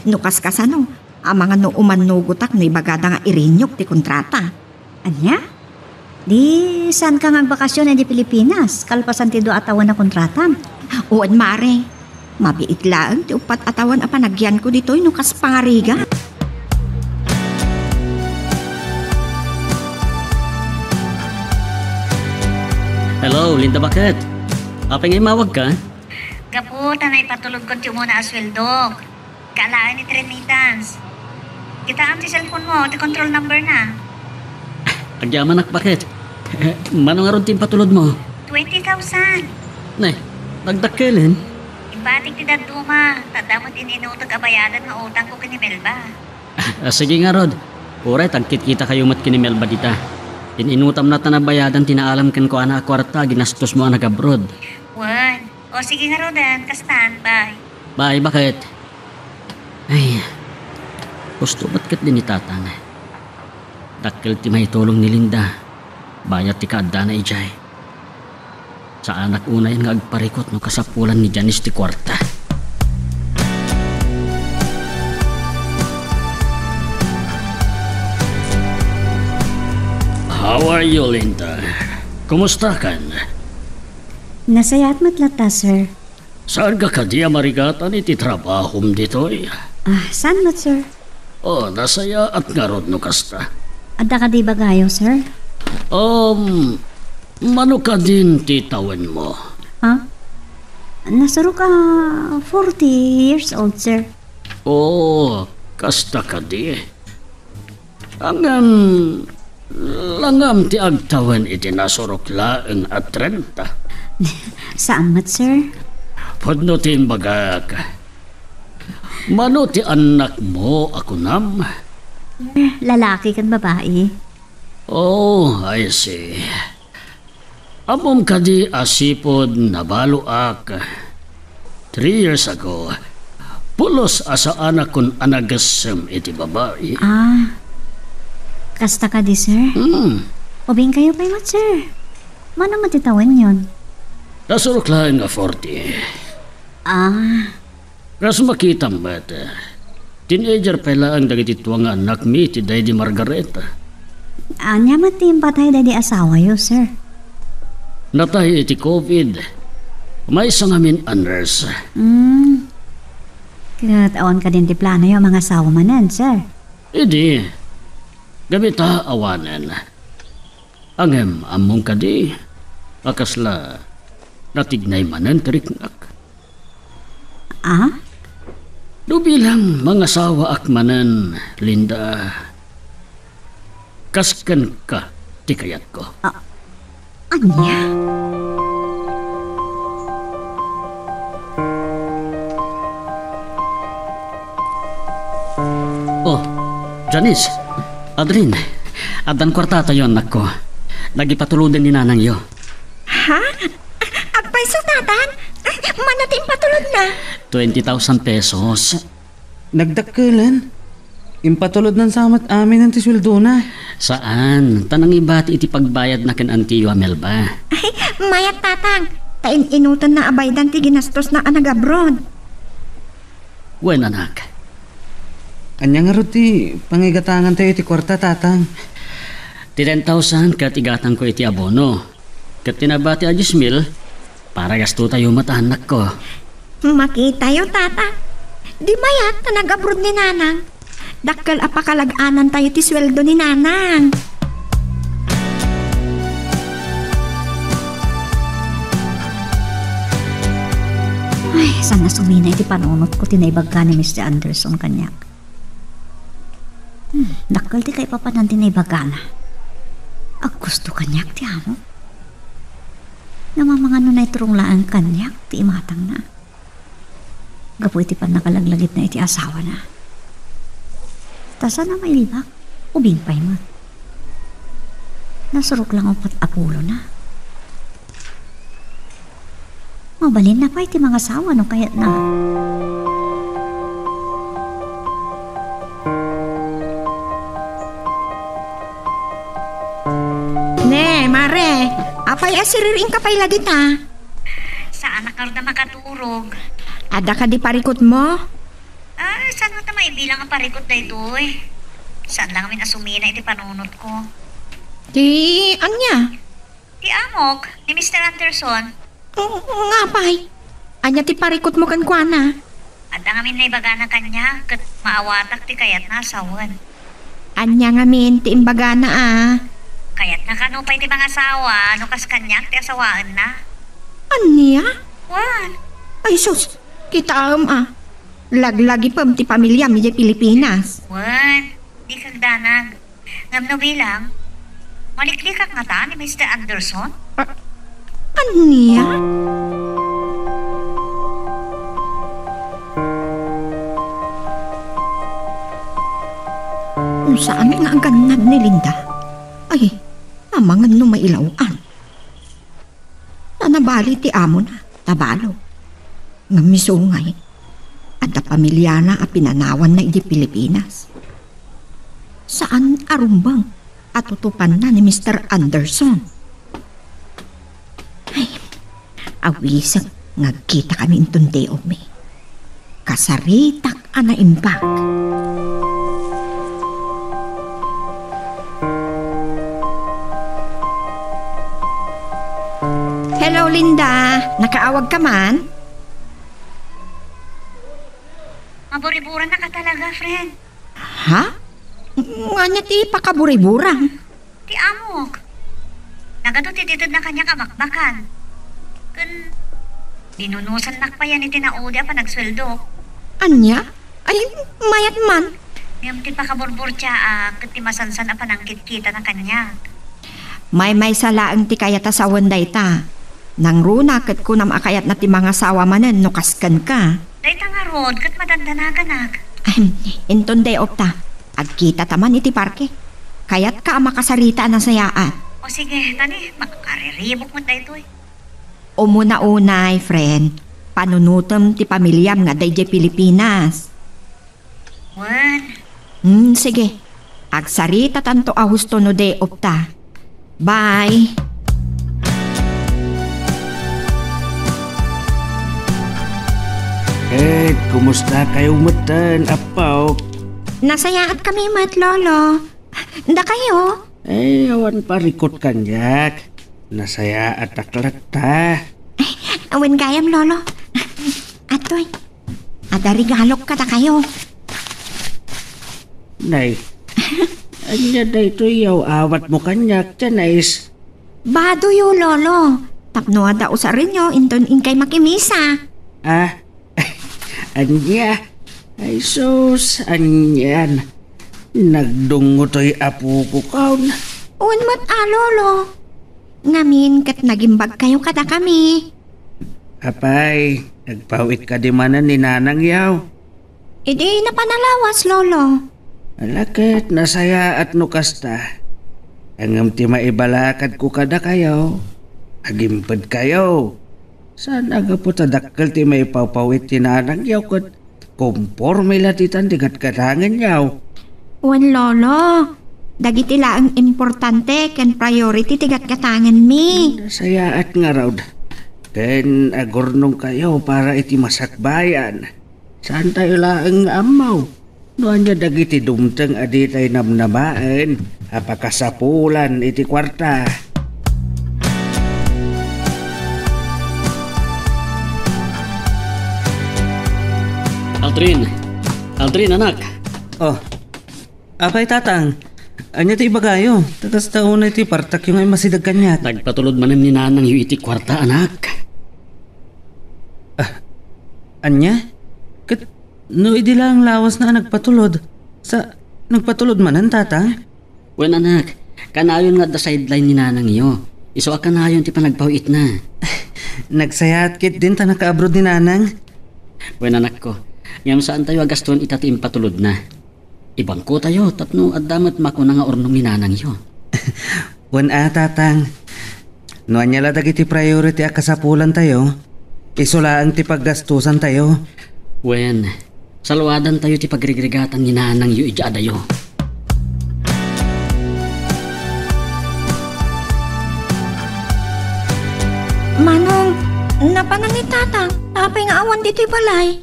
No kaskasano, amangan no umannugotak no ibagada nga irinyok ti kontrata. Ania? Di, saanka nga agbakasyon idiay Pilipinas, kalpasan ti dua a tawen a kontratam? Wen, mare. Mabiit laeng ti uppat a tawen a panagyanko ditoy no kas pangarigat. Hello, Linda, baket? Apay nga immawagka? Gapu ta naipatulodko ti umuna a sueldok. Kaalaen iti remittance. Kitaem ti cellphone mo, ti control number na. Agyamanak, baket? Mano ngarud ti impatulod mo? Twenty thousand. Ne, nagdakkelen? Impatik ti dadduma, ta adda met in-inuteg a bayadan nga utangko ken ni Melba. Ah, sige ngarud. Uray ta agkitkitakayo met ken ni Melba dita. In-inutam latta a bayadan ti naalam kenkuana a kuarta a ginastosmo a nag-abroad. Wen, o sige ngaruden, kastan, bye. Bye, baket? Ay, husto met ketdi ni Tatang. Dakkel ti maitulong ni Linda, bayat ti kaaddana idiay. Saanak unayen nga agparikut no kasapulan ni Janice ti kuarta. How are you, Linda? Kumustakan? Nasayaat met latta, sir. Saanka kadi a marigatan iti trabahom ditoy? Ah, saan met, sir? Oh, nasayaat ngarud no kasta. Adda kadi ibagayo, sir? Um, mano kadin ti tawenmo? Ha? Nasurok a forty years old, sir. Oo, kasta kadi. Ngem, langam ti agtawen iti nasurok laeng a trenta. Saan met, sir? Pudno ti imbagak. Mano ti annakmo a kunam? Lalaki ken babai. Oh, I see. Ammom kadi a sipud nabaloak three years ago, pulos a saanak kun a nagessem iti babai. Ah, kasta kadi, sir? Hmm. Ubingkayo pay met, sir. Mano met ti tawenyon? Nasurok laeng a forty. Ah. Kas makitam met, teenager pay laeng dagiti tua nga annakmi iti daydi Margareta. Ania met ti impatay daydi asawayo, sir? Natay iti covid. Maysa ngamin a nurse. Hmm. Ket awan kadin ti planoyo a mangasawa manen, sir? Idi, gapu ta awanen. Ngem ammom kadi a kasla natignay manen ti riknak? Ah? No bilang mangasawaak manen, Linda, kas kenka ti kayatko. Ah, ania? Oh, Janice, Adrin, addan kuartatayo, annakko. Nagipatuloden ni nanangyo. Ha? Agpayso, Tatang? Mano ti impatulodna? Twenty thousand pesos. Nagdakkelen. Impatulodnan sa met aminen ti sueldona. Saan, ta nangibati iti pagbayadna ken antiyo a Melba. Ay, mayat, Tatang. Ta in-inutenna a baydan ti ginastosna a nag-abroad. Wen, anak. Ania ngarud ti pangigatangantayo iti kuarta, Tatang? Ti ten thousand ket igatangko iti abono. Ket ti nabati a dies mil, para gastotayo met, annakko. Makitayo, Tata. Di mayat ta nag-abroad ni Nanang. Dakkel a pakalag-anantayo ti sueldo ni Nanang. Ay, saan a sumina iti panunotko ti naibaga ni Mister Anderson kaniak. Hmm, dakkel ti kaipapanan ti naibagana. Aggusto kaniak ti amo. Ngem amangan no naiturong laeng kaniak ti imatangna. Gapu iti pannakalaglagipna iti asawana. Ta saan a mailibak, ubing pay met. Nasurok lang uppat a pulona. Mabalinna pay ti mangasawa no kayatna. Ne, Mare, apay a siriring ka pay la dita? Saanak ngarud a makaturog. Adda kadi parikutmo? Ah, saan ta maibilang a parikut daytoy? Saan lang amin a sumina iti panunotko. Ti ania? Ti amok, ni Mister Anderson. Nga pay? Ania ti parikutmo kenkuana? Adda ngamin naibagana kaniak, ket maawatak ti kayatna a sawen. Ania ngamin ti imbagana a? Kayatna kano pay ti mangasawa no kas kaniak ti asawaenna. Ania? Wen. Ay sus, kitaem a. Laglagipem ti pamiliam idiay Pilipinas. Wen, dika agdanag. Ngem no bilang, maliklikak ngata ni Mister Anderson? A-, ania? No saan nga agannad ni Linda? Ay, amangan no mailaw-an. Ta nabali ti amona, ta balo. Ngem isu ngay, adda pamiliana a pinanawanna idi Pilipinas. Saan a rumbeng a tutupanna ni Mister Anderson. Ay, awisek nga agkitakami inton daigmi. Kasaritak a naimbag. Hello, Linda. Nakaawag ka man? Maburiburan na ka talaga, friend. Ha? Ngano ti pakaburibura? Ti amok. Nagadu ti itedna kaniak a bakbakan. Ken binunusannak payen iti naudi a panagsueldo. Ania? Ay, mayat man. Ngem ti pakaburburtiaak ket ti masansan a panangkitkitana kaniak. Maymaysa laeng ti kayat a sawen dayta. Nangruna ket kunam a kayatna ti mangasawa manen no kas kenka. Dayta ngarud ket madandanaganak. Ahem, inton day off ta. Agkitata man iti parke. Kayatka a makasarita a nasayaat. O sige, tani, makariribuk met daytoy. Umuna unay, friend. Panunotem ti pamiliam nga adda idiay Pilipinas. Wen. Hmm, sige. Agsaritatanto a husto no day off ta. Bye. Eh, kumusta kayo metten, Apo? Nasayaat kami met, Lolo. Dakayo? Eh, awan parikot kaniak. Nasayaatak latta. Awan gayam, Lolo. Atoy, adda regalok kadakayo. Nay, ania daytoy yaw awatmo kaniak, Janice? Badoyo, Lolo. Tapno adda usarenyo, inton inkay makimisa. Ah, ania? Ay sus, anian. Nagdungngotoy apoko kaon. Wen met a, Lolo. Ngamin ket nagimbagkayo kadakami. Apay, nagpaw-it kadi manen ni Nanang yaw? Idi napan a lawas, Lolo. Ala ket nasayaat no kasta. Ngem ti maibalakadko kadakayo, agimpedkayo. Saan a gapu ta dakkel ti maipawpaw-it ti Nanang yaw ket komporme la ditan ti gatgatangen yaw. Wen, Lolo, dagiti laeng importante ken priority ti gatgatangenmi. Nasayaat ngarud. Ken agurnongkayo para iti masakbayan. Saantayo laeng nga ammo no ania dagiti dumteng a ditay namnamaen a pakasapulan iti kuarta. Aldrin! Aldrin, anak! Oh, apay, Tatang? Ania ti ibagayo? Ta kasta unay ti partakyo nga immasideg kaniak. Nagpatulod manen ni Nanangyo iti kuarta, anak. Ah, ania? Ket no idi laeng lawasna a nagpatulod, sa, nagpatulod manen, Tatang? Wen, anak, kanayon nga adda sideline ni Nanangyo. Isu a kanayon ti panagpaw-itna. Nagsayaat ketdin ta nakaabroad ni Nanang. Wen, anakko, ngem saantayo a gastoen ita ti impatulodna. Ibangkotayo tapno adda met makuna nga urnong ni Nanangyo. Wen a, Tatang. No ania la dagiti priority a kasapulantayo, isu laeng ti paggastosantayo. Wen, saluadantayo ti pagrigrigatan ni Nanangyo idiay adayo. Manong, napanan ni Tatang, apay nga awan ditoy balay?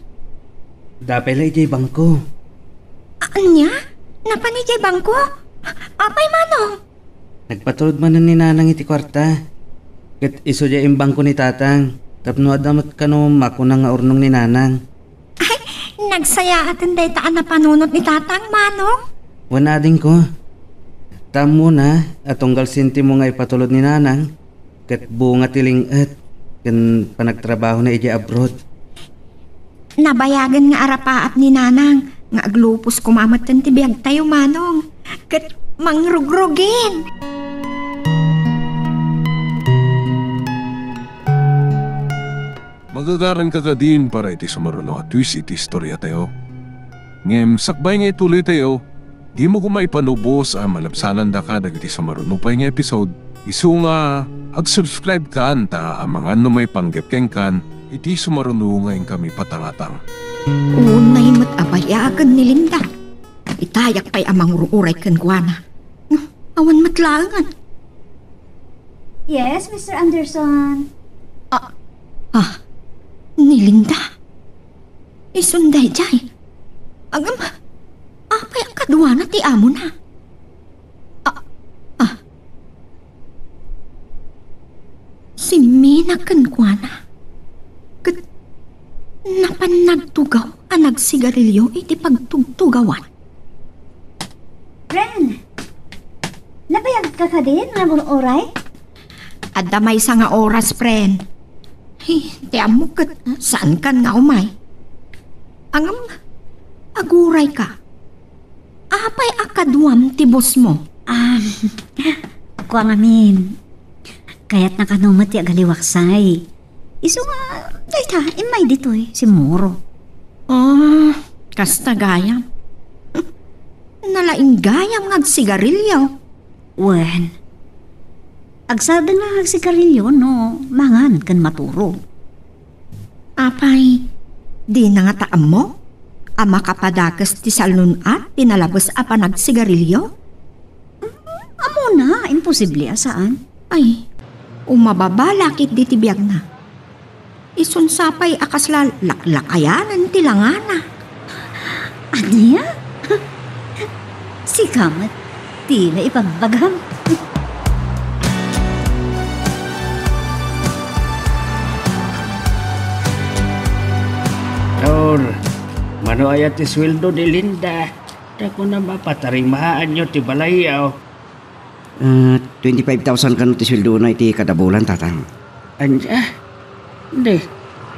Dapay la idiay bangko. Ania? Napan idiay bangko? Apay, Manong? Nagpatulod manen ni Nanang iti kuarta. Ket isu diay imbangko ni Tatang, tapno adda met kano makuna nga urnong ni Nanang. Ay, nagsayaaten dayta a napanunot ni Tatang, Manong? Wen, adingko. Ta ammona a tunggal sentimo nga ipatulod ni Nanang, ket bunga ti ling-et ken panagtrabahona idiay abroad. Nabayagen nga arapaap ni Nanang nga aglupos koma metten ti biagtayo, Manong, ket mangrugrugin. Magagaranka kadin para iti sumaruno a twist iti istoriatayo. Ngem sakbay nga ituloytayo, dimo koma ipanubos a malabsanandaka dagiti sumaruno pay nga episode, isu nga ag-subscribe kan ta amangan no maipanggep kenkan iti sumaruno nga inkami patangatang. Unay met a bayagen ni Linda. Itayak pay a mangur-uray kenkuana. Awan met laengen. Yes, Mister Anderson. Ah, ah, ni Linda. Isun daydiay. Agam, apay a kaduana ti amona? Ah, ah. Simmina kenkuana. Ket napan nagtugaw a nagsigarilio iti pagtugtugawan. Ren, nabayagka kadin nga agur-uray? Adda maysa nga oras, friend. Ay, ti ammok ket saankan nga umay. Ngem, agurayka. Apay a kaduam ti boss mo? Ah, kua ngamin. Kayatna kano met ti agaliwaksay. Isu nga, dayta, immay ditoy, simmurot. Ah, kasta gayam. Nalaing gayam nga agsigarilyo. Wen, agsardeng nga agsigarilyo no mangan ken maturog. Apay, dina ngata ammo a makapadakes ti salun-at ti nalabes a panagsigarilyo? Ammona, imposible a saan. Ay, umababa la ketdi ti biagna. Isun sapay a kasla laklakayanen ti langana. Ania? Sika met, ti la ipagbagam. Tor, mano aya ti sueldo ni Linda? Ta kunam a patarimaanyo ti balayyo. Ah, twenty-five thousand kano ti sueldona iti kada bulan, Tatang. Ania? Di,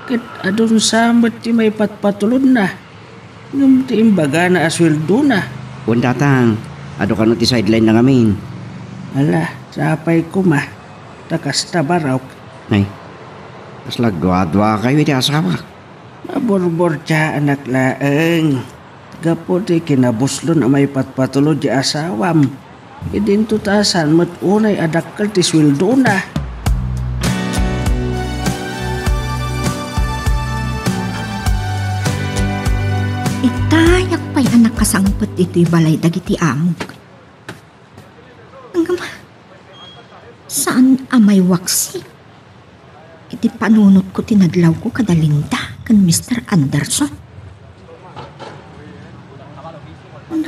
ket adunsa met ti maipatpatulodna. Ngem ti imbagana a sueldona. Wen, Tatang, adu kano ti sideline na ngamin. Ala, sapay koma, ta kasta barok. Nay, kasla duadua kayo iti asawak. Maburburtiaanak laeng. Gapu ti kinabuslon a maipatpatulod ti asawam. Idinto ta saan met unay a dakkel ti sueldona. Itayak pay a nakasangpet ditoy balay dagiti amok. Ngem, saan a maiwaksi iti panunotko ti nadlawko kada Linda ken Mister Anderson.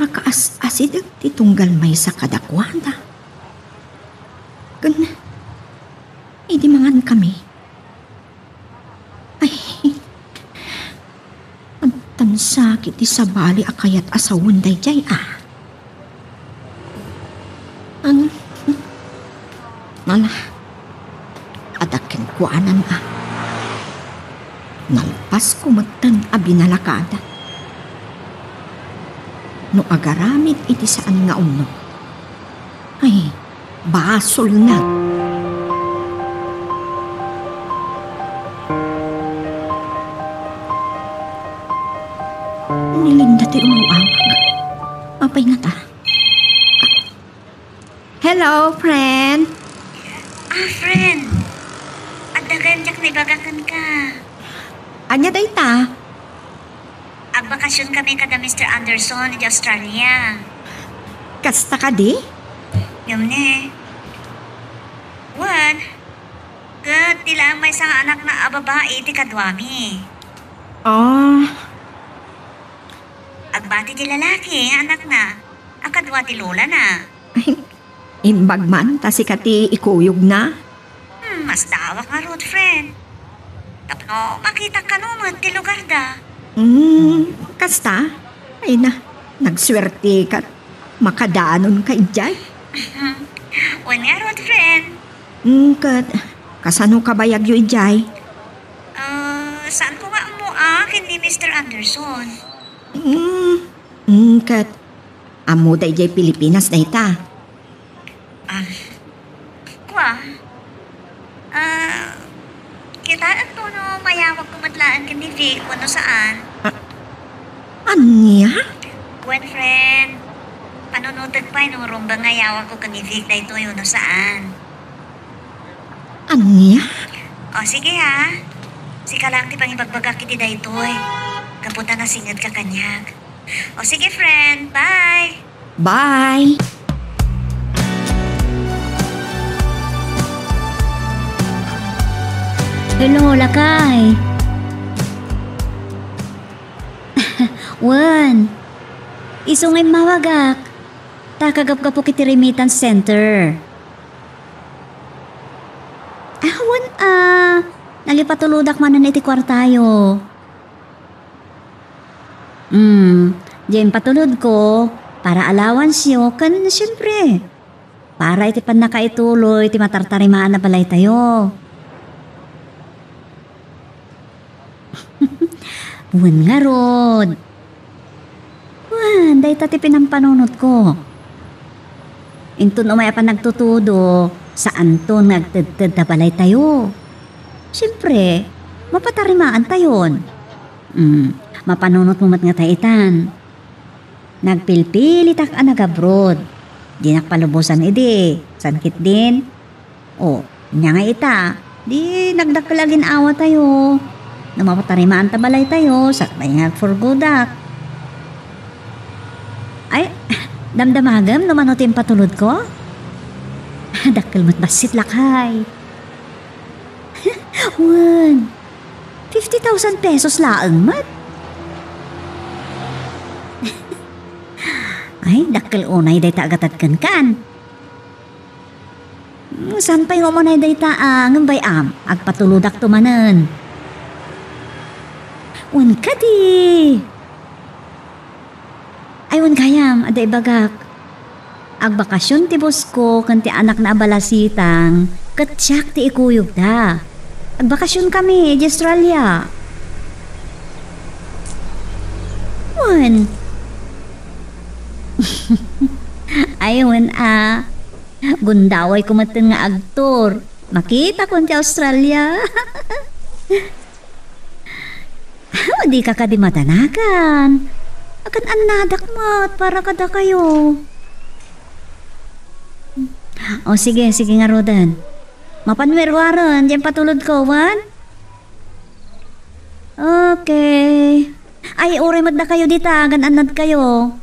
Nakaas-asideg ti tunggal maysa kadakuada. Ken, idi mangankami, ay, agtansaki ti sabali a kayat a sawen daydiay a. Ang, ala, adda kenkuanan a. Nalpasko metten a binalakada. No agaramid iti saan nga umno, ay, basolna. Ni Linda ti umaw-awag. Apay ngata? Hello, friend. Ah, friend. Adda gayam diak naibaga kenka. Ania dayta? Agbakasionkami kada Mister Anderson iti Australia. Kasta kadi? Ngem ne. Wen, ket ti laeng maysa nga anakna a babai ti kaduami. Ah. Agbati ti lalaki nga anakna a kadua ti lolana. Imbag man ta sika ti ikuyogna. Hmm, masdawak ngarud, friend. Tapno makitak kano met ti lugarda. Hmm, kasta? Ay na, nagsuerteka. Makadanon ka idiay? Wen ngarud, friend. Hmm, ket kasano kabayagyo idiay? Ah, saan ko nga ammo a ken ni Mister Anderson. Hmm, hmm, ket ammo daydiay Pilipinas dayta? Ah, kua. Ah, kitaenko no mayawagko met laeng ken ni Vic wenno saan. Ah, ania? Wen, friend. Panunotek pay no rumbeng nga iyawagko ken ni Vic daytoy wenno saan. Ania? O, sige, ha. Sika lang ti pangibagbagak iti daytoy. Gapu ta nasingetka kaniak. O, sige, friend. Bye. Bye. Hello, lakay. Wen, isu nga immawagak. Ta kagapgapok iti remittance center. Ah, wen, ah, nalipatulodak manen iti kuartayo. Hmm, diay impatulodko para allowance-yo ken, siempre, para iti pannakaituloy ti matartarimaan a balaytayo. Wen ngarud. Wen, dayta ti pinampanunotko. Inton umay a panagtutudo, saanton nga agtedted ta balaytayo. Siempre, mapatarimaantayon. Mm, mapanunotmo met nga ta itan. Nagpilpilitak a nag-abroad. Dinak palubosan idi. Saan ketdin? O, ania nga ita? Di nagdakkel a gin-awatayo. No mapatarimaan ta balaytayo, sakbay nga agfurgodak. Ay, damdamagem no mano ti impatulodko? Dakkel met bassit, lakay. Wen, fifty thousand pesos laeng met. Ay, dakkel unay dayta a gatad kenkan. Hmm, saan pay nga umunay dayta a, ngem bay-am, agpatulodakto manen. Wen kadi. Ay, wen gayam, adda ibagak. Agbakasyon ti boss ko ken ti anakna a balasitang, ket siak ti ikuyogda. Agbakasyon kami, di Australia. Wen. Ay, wen a. Gundaway ko metten nga agtour. Makitakon ti Australia. Dika kadi madanagan. Agan-annadak met para kadakayo. O sige, sige ngaruden. Mapan werwaren, diay patulodko, wen? Okay. Ay, uray met dakayo dita, agan-annadkayo.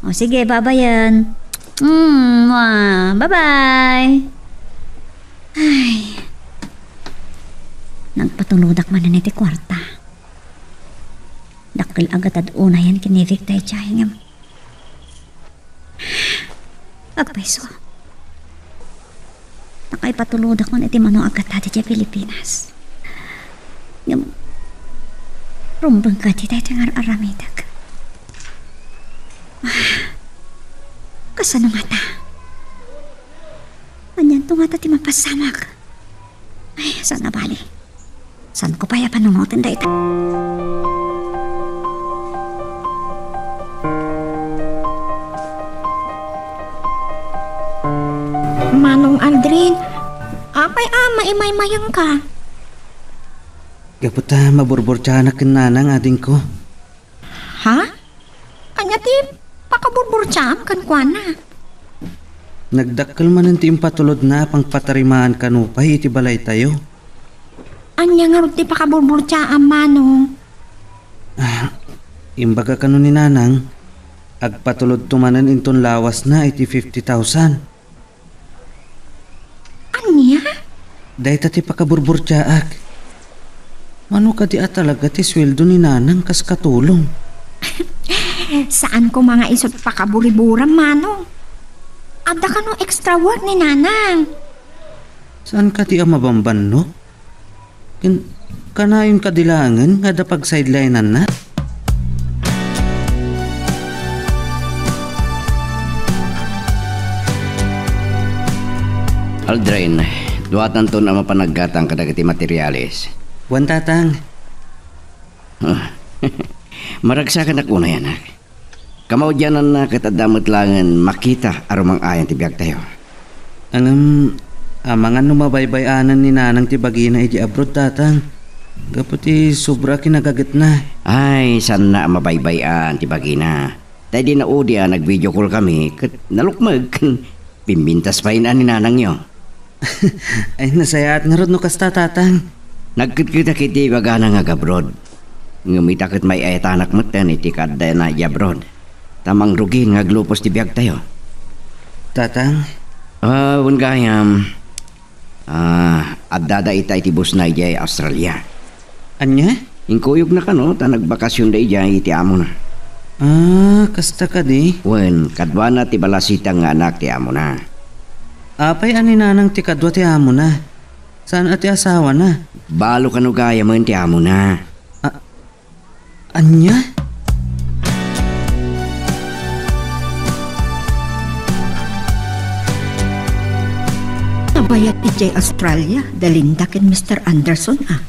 O sige, babayen. Mm, mwah. Bye-bye. Ay. Nagpatulodak manen iti kuarta. Dakkel a gatad unayen kinirek daydiay ngem agpayso. Nakaipatulodakon iti mano a gatad idiay Pilipinas. Ngem rumbeng kadi daytoy nga ar-aramidek. Ah, kasano ngata? Anianto ngata ti mapasamak? Ay, saan a bali. Saanko pay a panunoten dayta? Manong Aldrin, apay a maimaymayangka? Gapu ta maburburtiaanak ken nanang, adingko. Ha? Ania ti pakaburburtiaam kenkuana? Nagdakkel manen ti impatulodna a pangpatarimaan kano pay iti balaytayo. Ania ngarud ti pakaburburtiaam, Manong? Ah, imbaga kano ni Nanang, agpatulodto manen inton lawasna iti fifty thousand. Ania? Dayta ti pakaburburtiaak. Mano kadi a talaga ti sueldo ni Nanang kas katulong? Saan koma nga isut' pakaburiburam, Manong. Adda kano extra work ni Nanang? Saan kadi a mabambannok? Ken, kanayon kadi laengen nga adda pagsidelinenna? Aldrin, duatanton a mapan aggatang kadagiti materiales. Wen, Tatang. Maragsakanak unay, anak. Kamaudiananna ket adda met laengen makita a rumang-ayan ti biagtayo. Ngem, amangan no mabaybay-anan ni Nanang ti bagina idiay abroad, Tatang, gapu ti sobra a kinagagetna. Ay, saanna a mabaybay-an ti bagina. Ta idi naudi a nag-video call kami, ket nalukmeg, ken pimpintas pay ni Nanangyo. Ay, nasayaat ngarud no kasta, Tatang. Nagketketak iti ibagana nga agabroad. Ngem ita ket may-ayatanak metten iti kaaddana idiay abroad. Ta mangrugin nga aglupos ti biagtayo. Tatang? Ah, wen gayam. Ah, addada ita iti busna idiay Australia. Ania? Inkuyogna kano ta nagbakasionda idiay iti amona. Ah, kasta kadi? Wen, kaduana ti balasitang nga anak ti amona. Apay a ni Nanang ti kadua ti amona? Saan a ti asawana? Balo kano gayamen ti amona. A-, ania? Payat idiay Australia da Linda ken Mister Anderson, a.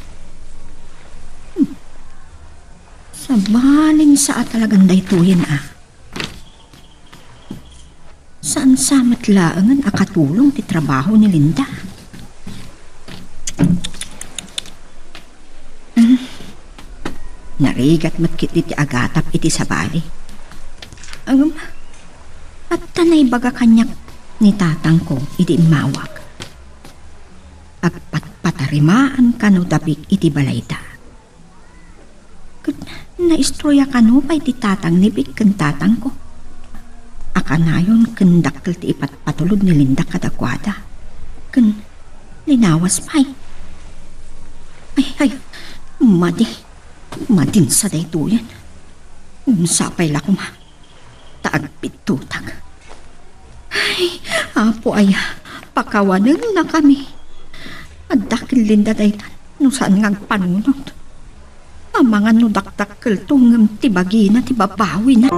Hmm. Sabali, saan a talagan daytoyen, a. Saan sa met laengen a katulong ti trabaho ni Linda? Hmm. Narigat met ketdi ti agatap iti sabali. Ngem, adda naibaga kaniak ni tatangko idi immawag. Agpatpatarimaan kano da Vic iti balayda. Ket naistorya kano pay ti tatang ni Vic ken tatangko a kanayon ken dakkel ti ipatpatulod ni Linda kadakuada. Ken linawas pay. Ay, ay, madi. Madinsa daytoyen. Ngem sapay la koma ta agpidtutak. Ay, Apo aya, pakawanennakami. Adda ken Linda daytan no saan nga agpanunot. Amangan no dakdakkelto ngem ti bagina ti babawina.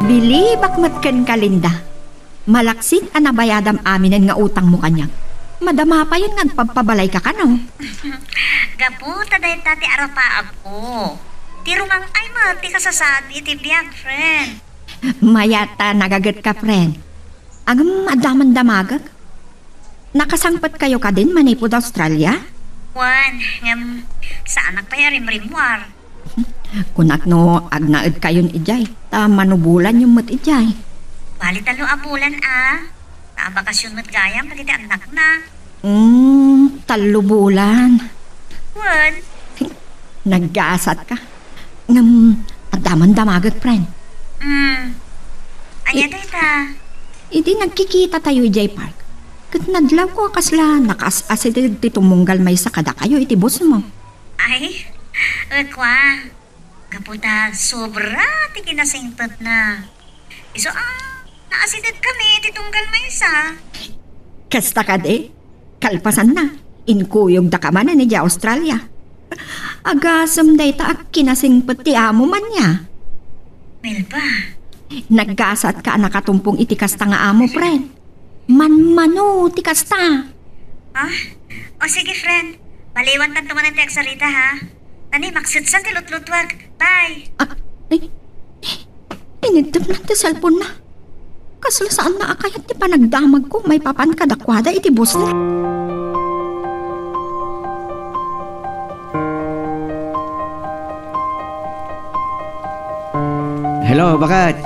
Bilibak met kenka, Linda. Malaksid a nabayadam aminen nga utangmo kaniak. Madama payen nga agpabpabalayka kano. Gapu ta dayta ti arapaabko. Ti rumang-ay met ti kasasaad iti biag, friend. Mayat ta nagagetka, friend. Ngem adda man damagek. Nakasangpetkayo kadin manipud Australia? Wen, ngem saanak pay a rimrimmuar. Kunak no agnaedkayon idiay, ta manubolanyo met idiay. Bali tallo a bulan, a. Ta abakasyon met gayam dagiti annakna. Mm, tallo bulan. Wen. Naggasatka. Ngem, adda man damagek, friend. Mm. Ania dayta? Idi nagkikitatayo idiay park, ket nadlawko a kasla nakaas-asideg ti tumunggal maysa kadakayo iti busmo. Ay, kua. Gapu ta sobra ti kinasingpetna. Isu a, naasidegkami iti tunggal maysa. Kasta kadi, kalpasanna, inkuyogdaka manen idiay Australia. Agasem dayta a kinasingpet ti amo man nia. Melba. Naggasatka a nakatumpong iti kasta nga amo, friend. Manmano ti kasta. Ah? O sige, friend. Baliwantanto manen ti agsarita, ha? Tani, maksitsan ti lutlutuak. Bye. Ah, ay, iniddepna ti cellphone-na. Kasla saanna a kayat ti panagdamagko maipapan kadakuada iti busna. Hello, baket?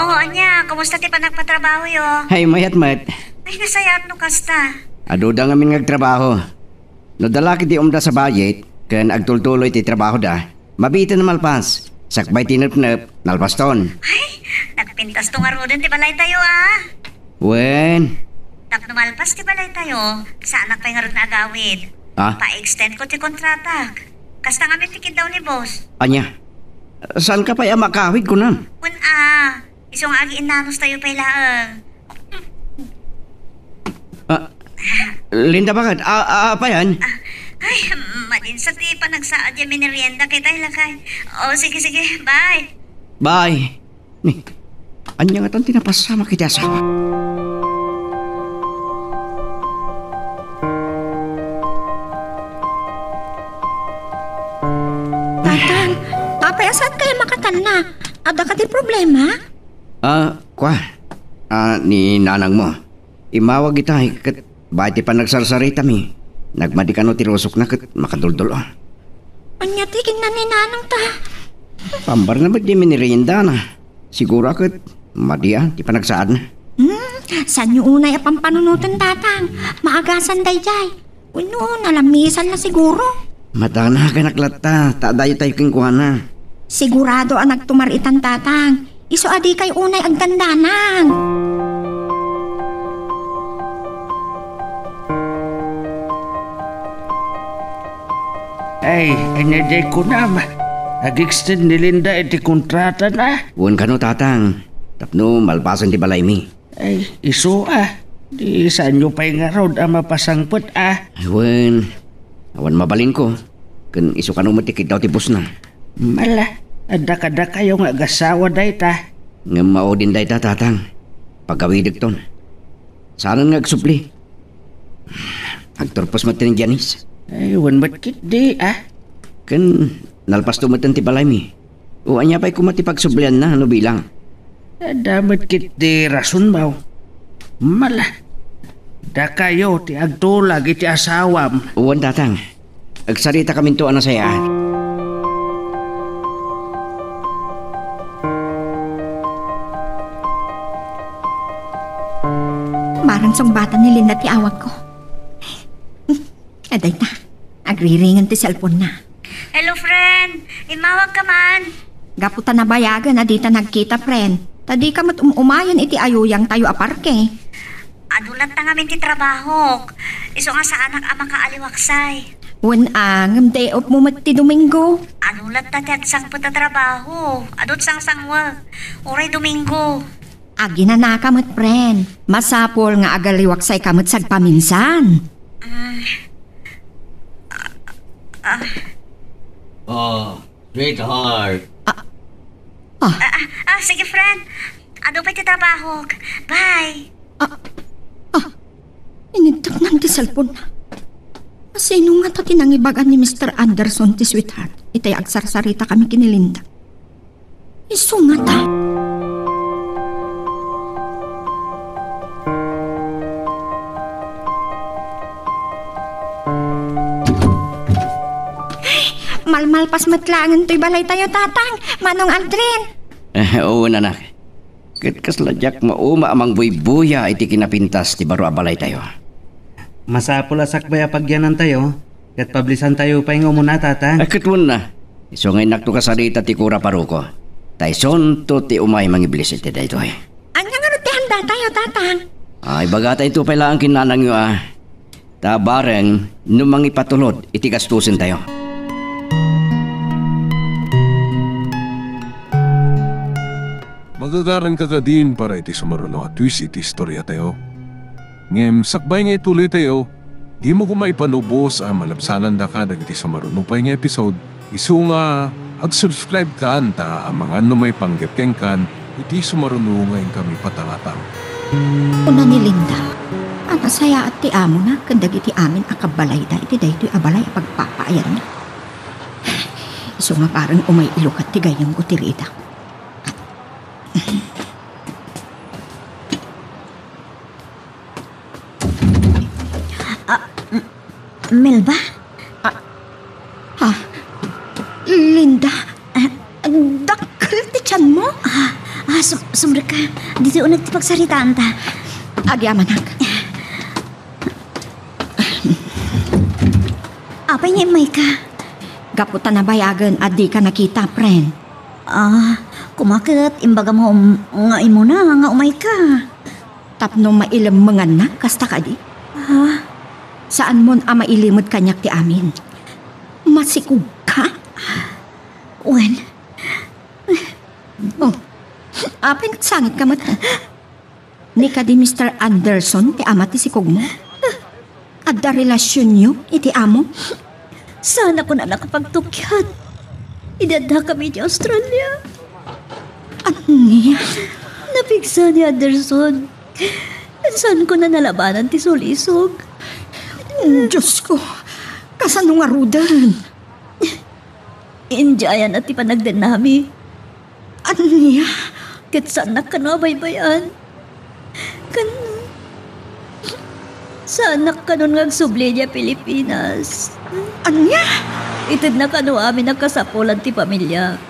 Oh, ania, kumusta ti panagpatrabahoyo? Ay, mayat met. Ay, nasayaat no kasta. Aduda ngamin nga agtrabaho. No dala ketdi umda sa budget ken agtultuloy ti trabahoda, mabiiten a malpas. Sakbay ti nepnep, nalpaston. Ay, nagpintasto ngaruden ti balaytayo, a. Wen. Tapno malpas ti balaytayo, saanak pay ngarud nga agawid. Ah? Pa-extendko ti kontratak. Kasta ngamin ti kiddaw ni boss. Ania? Saanka pay a makawid, kunam? Wen, a. Isu nga agiinnanostayo pay laeng. Ah, Linda, baket? A, a, apayan? Ah, ay, madinsa ti panagsaad ya minerienda ketdi, lakay. O, sige, sige. Bye. Bye. Ni, ania ngatan ti napasamak iti asawa? Tatang, apay a saankayo makatanna? Adda kadi problema? Ah, kua. Ah, ni nanangmo. Immawag itay ket bay ti panagsarsaritami. Nagmadi kano ti rusokna ket makaduldul-o. Ania ti kinna ni nanangta? Pambarna met ti mineriendana. Siguro a ket madi a ti panagsaadna. Hmm, saanyo unay a pampanunoten, tatang. Maagasan daydiay. Wenno, nalamisan la siguro. Madanaganak latta, ta adayo tayo kenkuana. Sigurado a nagtumar-itan, tatang. Isu a dikay unay agdandanang. Ay, ania diay kunam? Ag-extend ni Linda iti kontratana? Wen kano, tatang. Tapno malpasen ti balaymi. Ay, isu a. Di saanyo pay ngarud a mapasangpet a. Ay, wen. Awan mabalinko. Ken isu kano met ti kiddaw ti bossna. Mala. Adda kadakayo nga agasawa dayta. Ngem maudin dayta, Tatang. Pagawidekton. Saanen nga agsubli. Agturpos met ni Janice. Ay, wen met ketdi, ah. Ken nalpasto met ti balaymi. O, ania pay koma ti pagsublianna, no bilang? Adda met ketdi rason, baw. Mala. Dakayo ti agtulag iti asawam. Wen, Tatang. Agsaritakaminto a nasayaat. Marang sungbatan ni Linda ti awagko. Adayta, agriringen ti cellphone-na. Hello, friend. Immawag ka man. Gapu ta nabayagen a dita nagkita, friend. Ta dika met um-umayen iti ayuyangtayo a parke. Adu latta ngamin ti trabahok. Isu nga saanak a makaaliwaksay. Wen a, ngem day off mo met ti Domingo. Adu latta ti agsangpet a trabaho. Adut sangsanguek. Uray Domingo. Aginanaka met, friend. Masapul nga agaliwaksayka met sagpaminsan. Mm. Ah, ah. Oh, sweetheart. Ah. Ah. Ah, ah, ah, sige, friend. Adu pay ti trabahok. Bye. Ah. Ah. Inigtaknan ti cellphone-na. Sino ngata ti nangibagan ni Mister Anderson ti sweetheart? Itay agsarsaritaka mi ken ni Linda. Isu ngata. Ay, malmalpas met laengen toy balaytayo, Tatang. Manong Aldrin. Eh, oo, anak. Ket kasla diak mauma a mangbuybuya iti kinapintas ti baro a balaytayo. Masapul a sakbay a pagyanantayo, ket pablisantayo pay nga umuna, Tatang. Ay, ket wen a. Isu nga innakto kasarita ti kura paroko. Ta isunto ti umay mangiblis iti daytoy. Ania ngarud ti handatayo, Tatang? Ay, ibagatayto pay laeng ken nanangyo a. Ta bareng no mangipatulod iti gastusentayo. Magagaranka kadin para iti sumaruno a twist iti istoriatayo. Ngem sakbay nga ituloytayo, dimo koma ipanubos a malabsanandaka dagiti sumaruno pay nga episode, isu nga agsubscribe kan ta amangan no maipanggep kenkan iti sumaruno nga inkami patangatang. Kuna ni Linda a nasayaat ti amona ken dagiti amin a kabbalayda iti daytoy a balay a pagpapaayanna. Isu nga bareng umay ilukat ti gayyemko ti ridak. Ah, M-, Melba? Ah, ha? Linda? Ah, dakkel ti tianmo? Ah, ah, sum-, sumrek ka. Ditoy uneg ti pagsaritaanta. Agyamanak. Apay nga immayka? Gapu ta nabayagen a dika nakita, friend. Ah, kuma ket imbagam nga um-, nga imuna nga umayka. Tapno mailemmengannak, kasta kadi? Ah? Saanmon a mailimed kaniak ti amin. Masikogka? Wen. Oh, apay nagsangitka met? Ni kadi Mister Anderson ti ama ti sikogmo? Adda relasionyo iti amo? Saan a kunana a pagtukiat? Idi addakami iti Australia. Ania? Napigsa ni Anderson. Saan ko na nalabanan ti sulisog? Diosko, kasano ngaruden? Indiayan a ti panagdennami. Ania? Ket saannak kano a baybay-an. Ken saannak kanon nga agsubli idiay Pilipinas. Ania? Itedna kano amin a kasapulan ti pamiliak.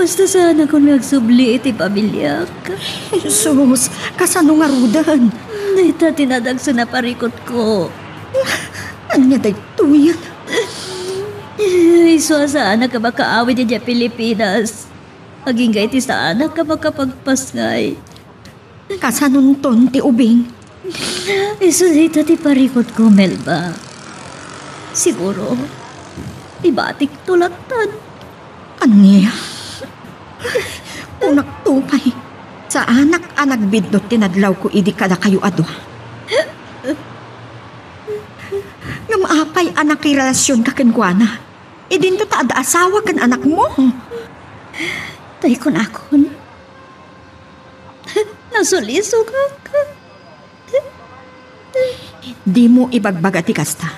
Basta saanakon nga agsubli iti pamiliak. Jesus, kasano ngaruden? Dayta ti nadagsen a parikutko. Ania daytoyen? Isu a saanak a makaawid idiay Pilipinas. Agingga iti saanak a makapagpasngay. Kasanonton ti ubing? Isu dayta ti parikutko, Melba. Siguro, ibatikto lattan. Ania? Kunakto pay, saanak a nagbiddut ti nadlawko idi kadakayo a dua. Ngem apay a nakirelasionka kenkuana? Idinto ta adda asawa ken anakmo. Tay kunakon, nasulisogak. Dimo ibagbaga ti kasta.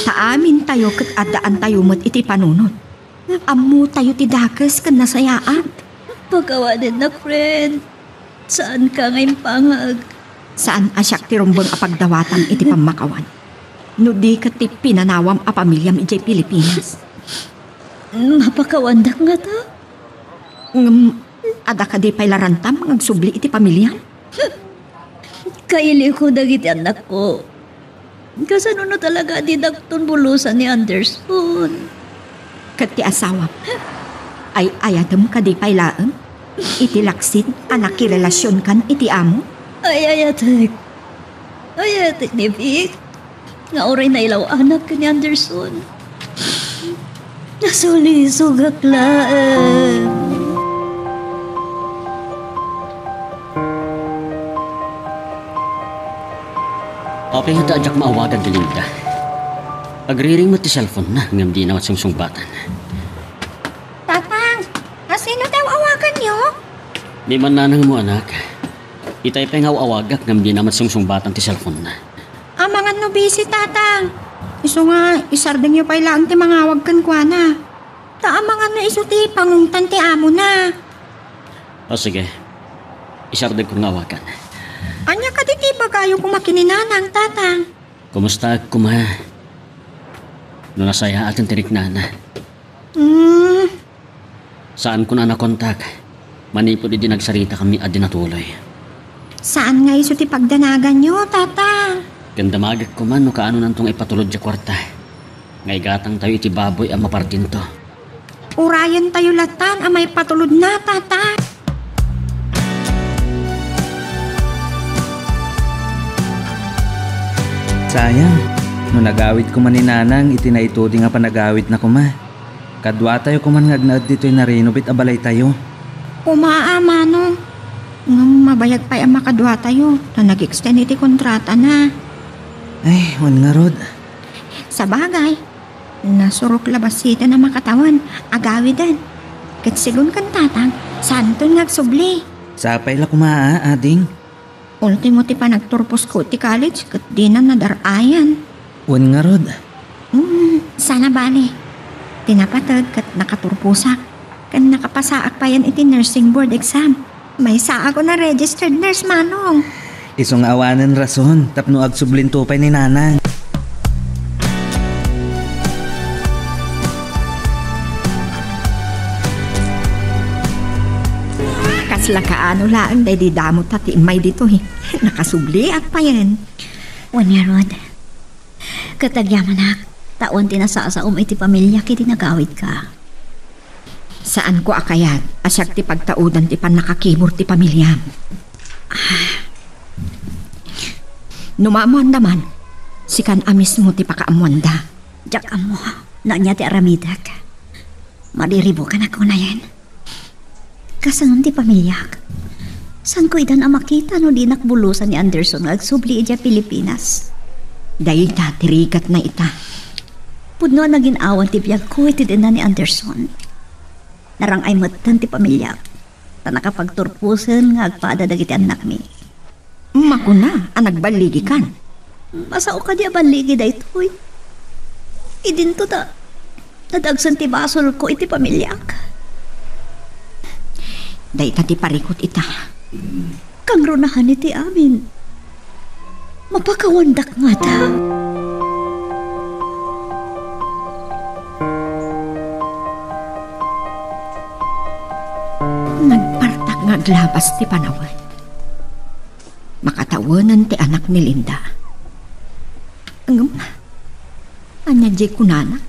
Ta amintayo ket addaantayo met iti panunot. Ammotayo ti dakes ken nasayaat. Pakawanennak, friend. Saanka nga impangag. Saan a siak ti rumbeng a pagdawatang iti pammakawan. No di ket ti pinanawam a pamiliam idiay Pilipinas. Mapakawandak ngata? Ngem, adda kadi pay la rantam nga agsubli iti pamiliam? Kailiwko dagiti annakko. Kasano no talaga a didakton bulusan ni Anderson? Ket ti asawam, ay-ayatem kadi pay laeng iti laksid a nakirelasionkan iti amo? Ay-ayatek. Ay-ayatek ni Vic nga uray nailaw-anak ken ni Anderson. Nasulisogak laeng. Apay ngata a diak maawagan ni Linda? Agriring met ti cellphone-na ngem dina met sungsungbatan. Tatang, a sino ti aw-awaganyo? Ni mannanangmo, anak. Itay pay nga aw-awagak ngem dina met sungsungbatan ti cellphone-na. Amangan no busy, Tatang. Isu nga, isardengyo pay laeng ti mangawag kenkuana. Ta amangan no isu ti pangungtan ti amona. O, sige. Isardengko nga awagan. Ania kadi ti ibagayo koma ken ni Nanang, Tatang? Kumustaak koma? No nasayaaten ti riknana. Hmm. Saanko a nakontak manipud idi nagsaritakami a di natuloy. Saan nga isu ti pagdanaganyo, Tatang? Ken damagek koma no kaanonanto nga ipatulod diay kuarta nga igatangtayo iti baboy a mapartinto. Urayentayo latan a maipatulodna, Tatang. Sayang, no nagawid koma ni Nanang iti naituding a panagawidna koma. Kaduatayo koman nga agnaed ditoy na-renovate a balaytayo. Koma a, Manong. Ngem mabayag pay a makaduatayo ta nag-extend iti kontratana. Ay, wen ngarud. Sabagay, nasurok la bassit a makatawen, agawiden. Ket segun ken Tatang, saanton nga agsubli. Sapay la koma a, ading. Ultimo ti panagturposko iti college ket dina nadar-ayan. Wen ngarud. Hmm, saan a bale. Ti napateg ket nakaturposak. Ken nakapasaak payen iti nursing board exam. Maysaak a registered nurse, Manong. Isu nga awanen rason tapno agsublinto pay ni Nanang. Kasla kaano laeng daydi damota ti immay ditoy. Nakasubliak payen. Wen ngarud. Ket agyamanak, ta awan ti nasasaom iti pamiliak idi nagawidka. Saanko a kayat a siak ti pagtaudan ti pannakakibur ti pamiliam. No maammoanda man, sikan a mismo ti pakaammoanda. Diak ammo no ania ti aramidek. Mariribukanak unayen. Kasanon ti pamiliak? Saanko idan a makita no dinak bulusan ni Anderson nga agsubli idiay Pilipinas? Dayta ti rigatna ita. Pudno a nagin-awan ti biagko iti dina ni Anderson. Narang-ay metten ti pamiliak, ta nakapagturposen nga agpada dagiti annakmi. Makuna a nagballigikan. Masao kadi a balligi daytoy? Idinto ta nadagsen ti basolko iti pamiliak. Dayta ti parikut ita. Kangrunahan iti amin. Mapakawandak ngata. Nagpartak nga aglabas ti panawen. Makatawenen ti anak ni Linda. Ngem, ania diay kunana?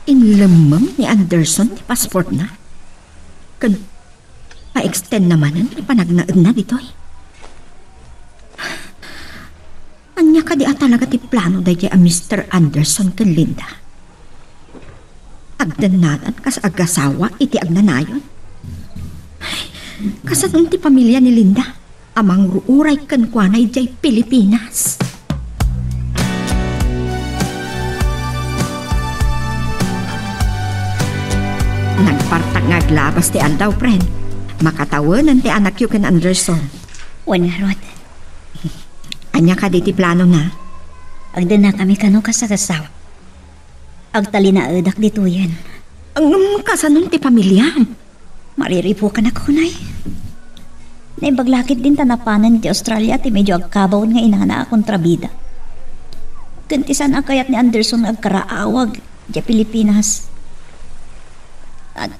Inlemmeng ni Anderson ti passportna? Ken pa-extend na manen ti panagnaedna ditoy? Ania kadi a talaga ti plano daydiay a Mister Anderson ken Linda? Agdannadan kas agasawa iti agnanayon? Kasanon ti pamilia ni Linda a mangruuray kenkuana idiay Pilipinas? Agpartak nga aglabas ti aldaw, friend. Makatawenan ti anakyo ken Anderson. Wen ngarud. Ania kadi ti planona? Agdennakami kano kas agassawa. Agtalinaedak ditoyen. Ngem kasanon ti pamiliam? Mariribukanak unay. Naimbag la ketdin ta napanen ti Australia ti medio agkabaon nga inana a kontrabida. Ken ti saan a kayat ni Anderson nga agkaraawag idiay Pilipinas. At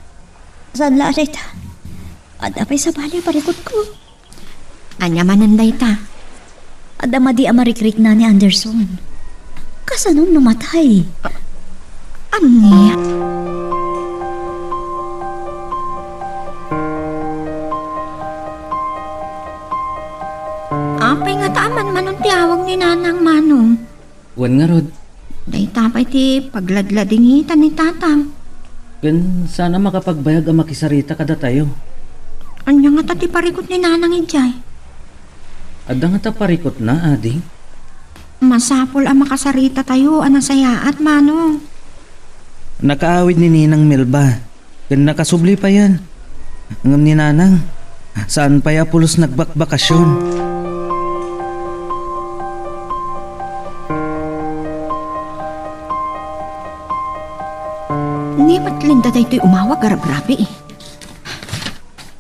saan la dayta? Adda pay sabali a parikutko. Ania manen dayta? Adda madi a marikrikna ni Anderson. Kasano no matay? Ania? Apay ngata a manmanon ti awag ni Nanang, Manong? Wen ngarud. Dayta pay ti pagladladingita ni Tatang. Ken saan a makapagbayag a makisarita kadatayo. Ania ngata ti parikut ni Nanang idiay? Adda ngata parikutna, Ading? Masapul a makasaritatayo a nasayaat, Manong. Nakaawid ni Ninang Melba. Ken nakasubli payen. Ngem ni Nanang, saan pay a pulos nagbakbakasyon. Ni met Linda daytoy umawag a rabrabii.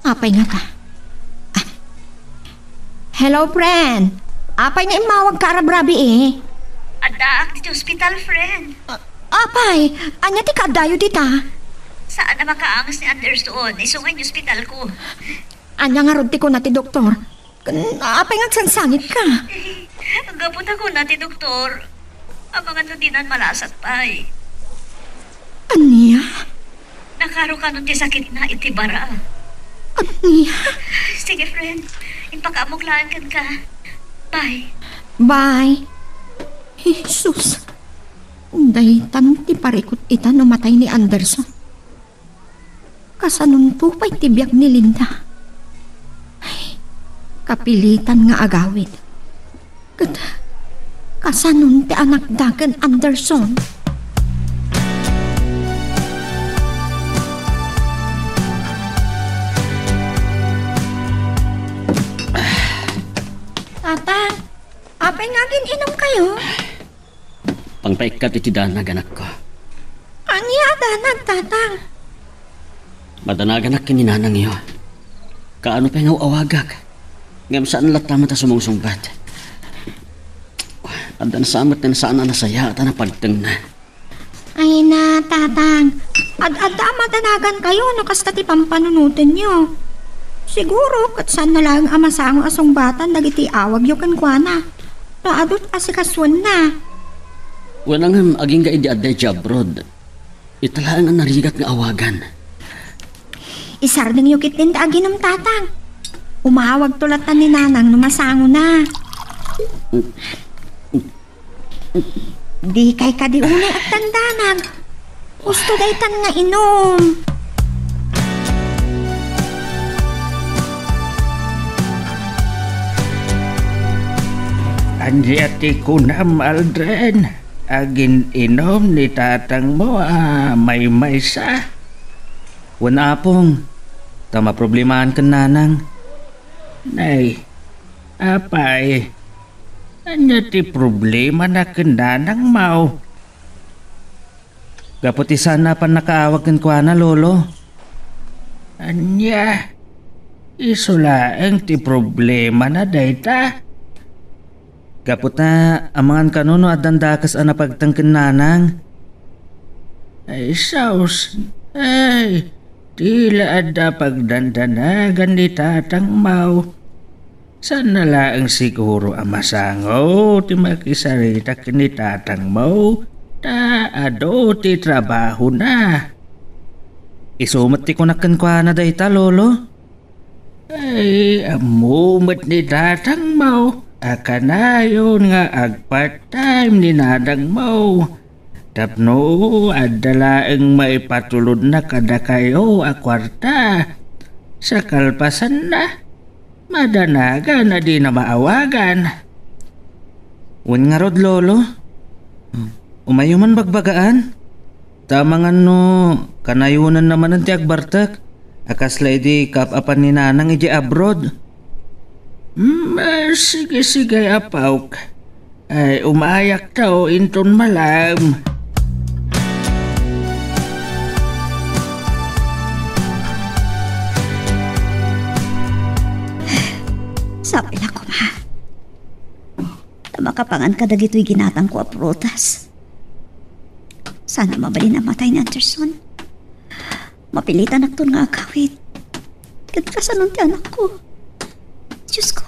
Apay ngata? Ah. Hello, friend. Apay nga immawagka a rabrabii? Addaak ditoy ospital, friend. Apay, ania ti kaaddayo dita? Saan a makaangas ni Anderson, isu nga idiay ospitalko. Ania ngarud ti kuna ti doktor? Ken apay nga agsangsangitka? Gapu ta kuna ti doktor, amangan no dinan malasat pay. Ania? Nakaro kano ti sakitna iti bara. Ania? Sige, friend. Impakaammok laeng kenka. Bye. Bye. Jesus. Daytan ti parikut ita no matay ni Anderson. Kasanonto pay ti biag ni Linda? Ay, kapilitan nga agawid. Ket kasanon ti anakda ken Anderson? Tatang, apay nga agin-inumkayo? Pangpaikkat iti danag, anakko. Ania a danag, Tatang? Madanaganak ken ni nanangyo. Kaano pay nga aw-awagak? Ngem saan latta met a sumungsungbat. Adda sa met ti saan a nasayaat a napagtengna. Ay na, Tatang. Ad-adda a madanagankayo no kasta ti pampanunotenyo. Siguro, ket saanna laeng a masango a sungbatan dagiti awagyo kenkuana. Ta adu ti asikasuenna. Wen, ngem agingga idi adda idiay abroad. Ita laeng a narigat nga awagan. Isardengyo ketdin ti aginum, Tatang. Umawagto latta ni Nanang no masangona. Dikay kadi unay agdandanag. Husto daytan nga inum. Ania ti kunam, Aldrin? Agin-inum ni tatangmo a maymaysa? Wen, Apong, ta maproblemaanken nanang. Nay, apay, ania ti problemana ken nanangmo? Gapu ti saan a pannakaawag kenkuana, Lolo. Ania? Isu laeng ti problemana dayta? Gapu ta, amangan kano no addan dakes a napagteng ken nanang? Ay, sus. Ay, ti la adda pagdandanagan ni tatangmo. Saanna laeng siguro a masango ti makisarita ken ni tatangmo, ta adu ti trabahona. Isu met ti kunak kenkuana dayta, Lolo. Ay, ammo met ni tatangmo a kanayon nga agpart-time ni nanangmo. Tapno adda laeng maipatulodna kadakayo a kuarta. Sa kalpasanna, madanagan a dina maawagan. Wen ngarud, Lolo. Umayo man bagbagaan. Ta amangan no kanayonanna manen ti agbartek a kasla idi kaap-apan ni Nanang idiay abroad. Hmm, eh, sige, sige, Apawk. Ay, umayak ta o inton malam. Sapay la koma ta makapangan kadagitoy ginatangko a prutas. Saan a mabalin a matay ni Anderson. Mapilitanakton nga agawid. Ket kasanon ti anakko? Diosko,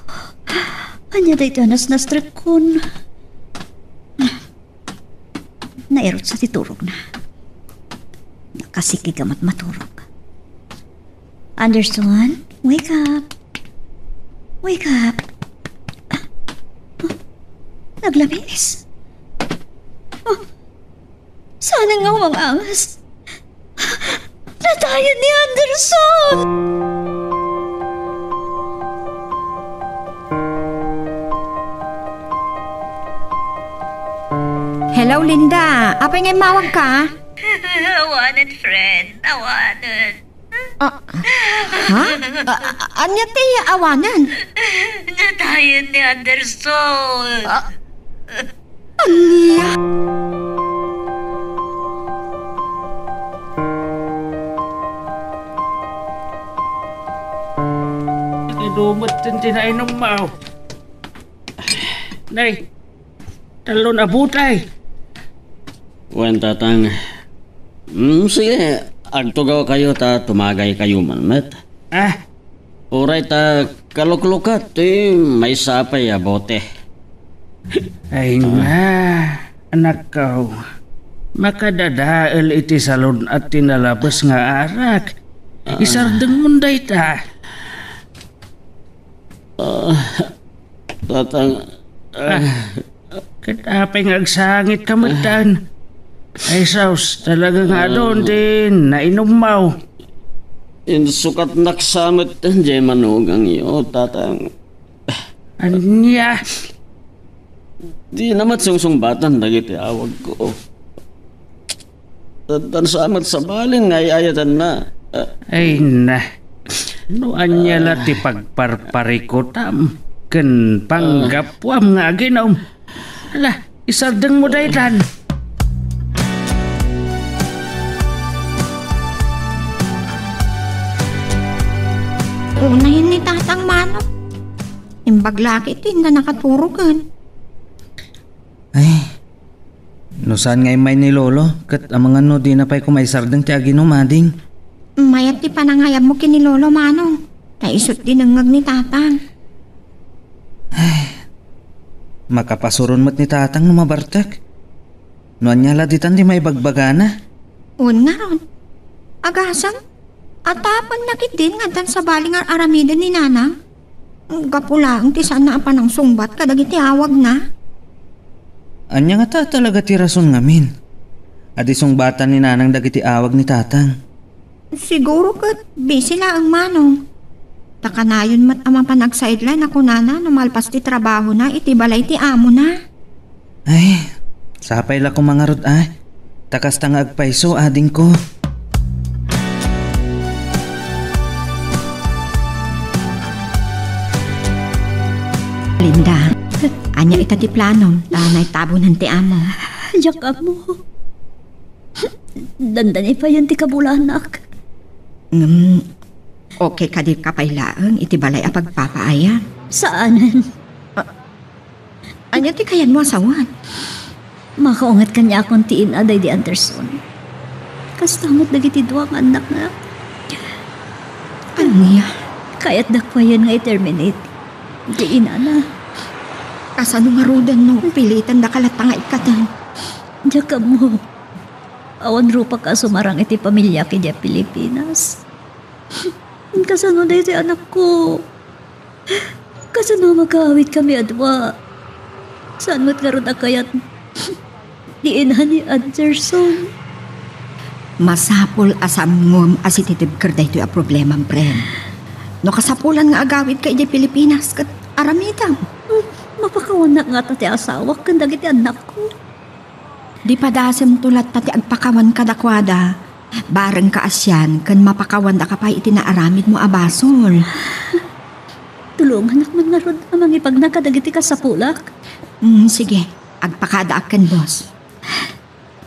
ania daytoy a nasnastrekkon? Nairutsa ti turogna. Nakasikig a matmaturog. Anderson, wake up. Wake up. Ah, oh, naglamis. Oh, saan nga umangangas? Natayen ni Anderson! Hello, Linda. Apay nga immawagka? Awanen, friend. Awanen. Ah, ha? Ah, ania ti awanen? Natayen ni Anderson. Ah, ania? Inumet ti nainummo. Nay, talon a butay. Wen, Tatang. Mm, sige, agtugawkayo ta tumagaykayo man met. Ah, uray ta kaluklukat ti maysa pay a bote. Ay na, anakko. Makadadael iti salun-at ti nalabes nga arak. Ah. Isardengmon dayta. Ah, Tatang, ah, ah, ket apay nga agsangitka metten? Ay, sus, talaga nga adun ti nainummo. Insukatnak sa metten diay manugangyo, Tatang. Ania? Dina met sungsungbatan dagiti awagko. Addan sa met sabali nga ay-ayatenna. Ah. Ay na. No ania la ti pagparparikutam ken panggapuam nga aginum. Ala, isardengmo daytan. Unayen ni Tatang Manong. Imbag la ket ti inda nakaturogen. Ay, no saan nga immay ni Lolo, ket amangan no dina pay koma isardeng ti aginum, ading. Mayat ti panangayabmo ken ni Lolo, Manong. Ta isut' dinengngeg ni Tatang. Ay, makapasuron met ni Tatang no mabartek. No ania la ditan ti maibagbagana? Wen ngarud, agasem, atapenna ketdin nga addan sabali nga ar-aramiden ni Nanang. Gapu laeng ti saanna a panangsungbat kadagiti awagna. Ania ngata talaga ti rason ngamin a di sungbatan ni Nanang dagiti awag ni Tatang? Siguro ket busy laeng, Manong. Ta kanayon met a mapan agsideline a kunana no malpas ti trabahona iti balay ti amona. Ay, sapay la koma ngarud a. Ta kasta nga agpayso, adingko. Linda, ania ita ti planom ta naitabonan ti amo? Diak ammo. Dandani payen ti kabulanak. Ngem, okay kadika pay laeng iti balay a pagpapaayam? Saanen. A-, ania ti kayatmo a sawen? Makaunget kaniakon ti ina daydi Anderson. Kasta met dagiti dua nga annakna. Ania? Kayatdak payen nga i-terminate ti inana. Kasano ngaruden no pilitendaka latta nga ikkaten? Diak ammo. Awan rupak a sumarang iti pamiliak idiay Pilipinas. Kasano daytoy anakko? Kasano makaawidkami a dua? Saan met ngarud a kayat ti ina ni Anderson? Masapul a saanmom a sititibker daytoy a problemam, friend. No kasapulan nga agawidka idiay Pilipinas, ket aramidem. Hmm, mapakawannak ngata ti asawak ken dagiti annakko. Di padasemto latta ti agpakawan kadakuada. Bareng ka a sian ken mapakawandaka pay iti naaramidmo a basol. Tulonganak man ngarud a mangipagna kadagiti kasapulak. Mm, sige, agpakadaak ken boss.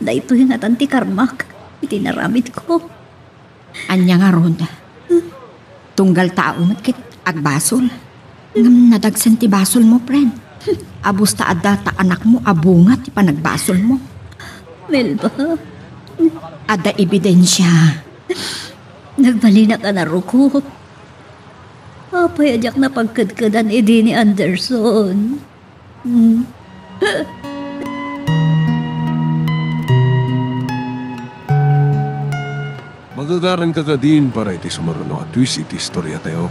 Daytoy ngatan ti karmak iti naramidko. Ania ngarud? Tunggal tao met ket agbasol. Ngem nadagsen ti basolmo, friend. Abus ta adda ta anakmo a bunga ti panagbasolmo. Melba. Adda ebidensia. Nagbalinak a narukop. Apay a diak napagkedkedan idi ni Anderson? Hmm. Magagaran ka kadin para iti sumaruno a twist iti istoriatayo.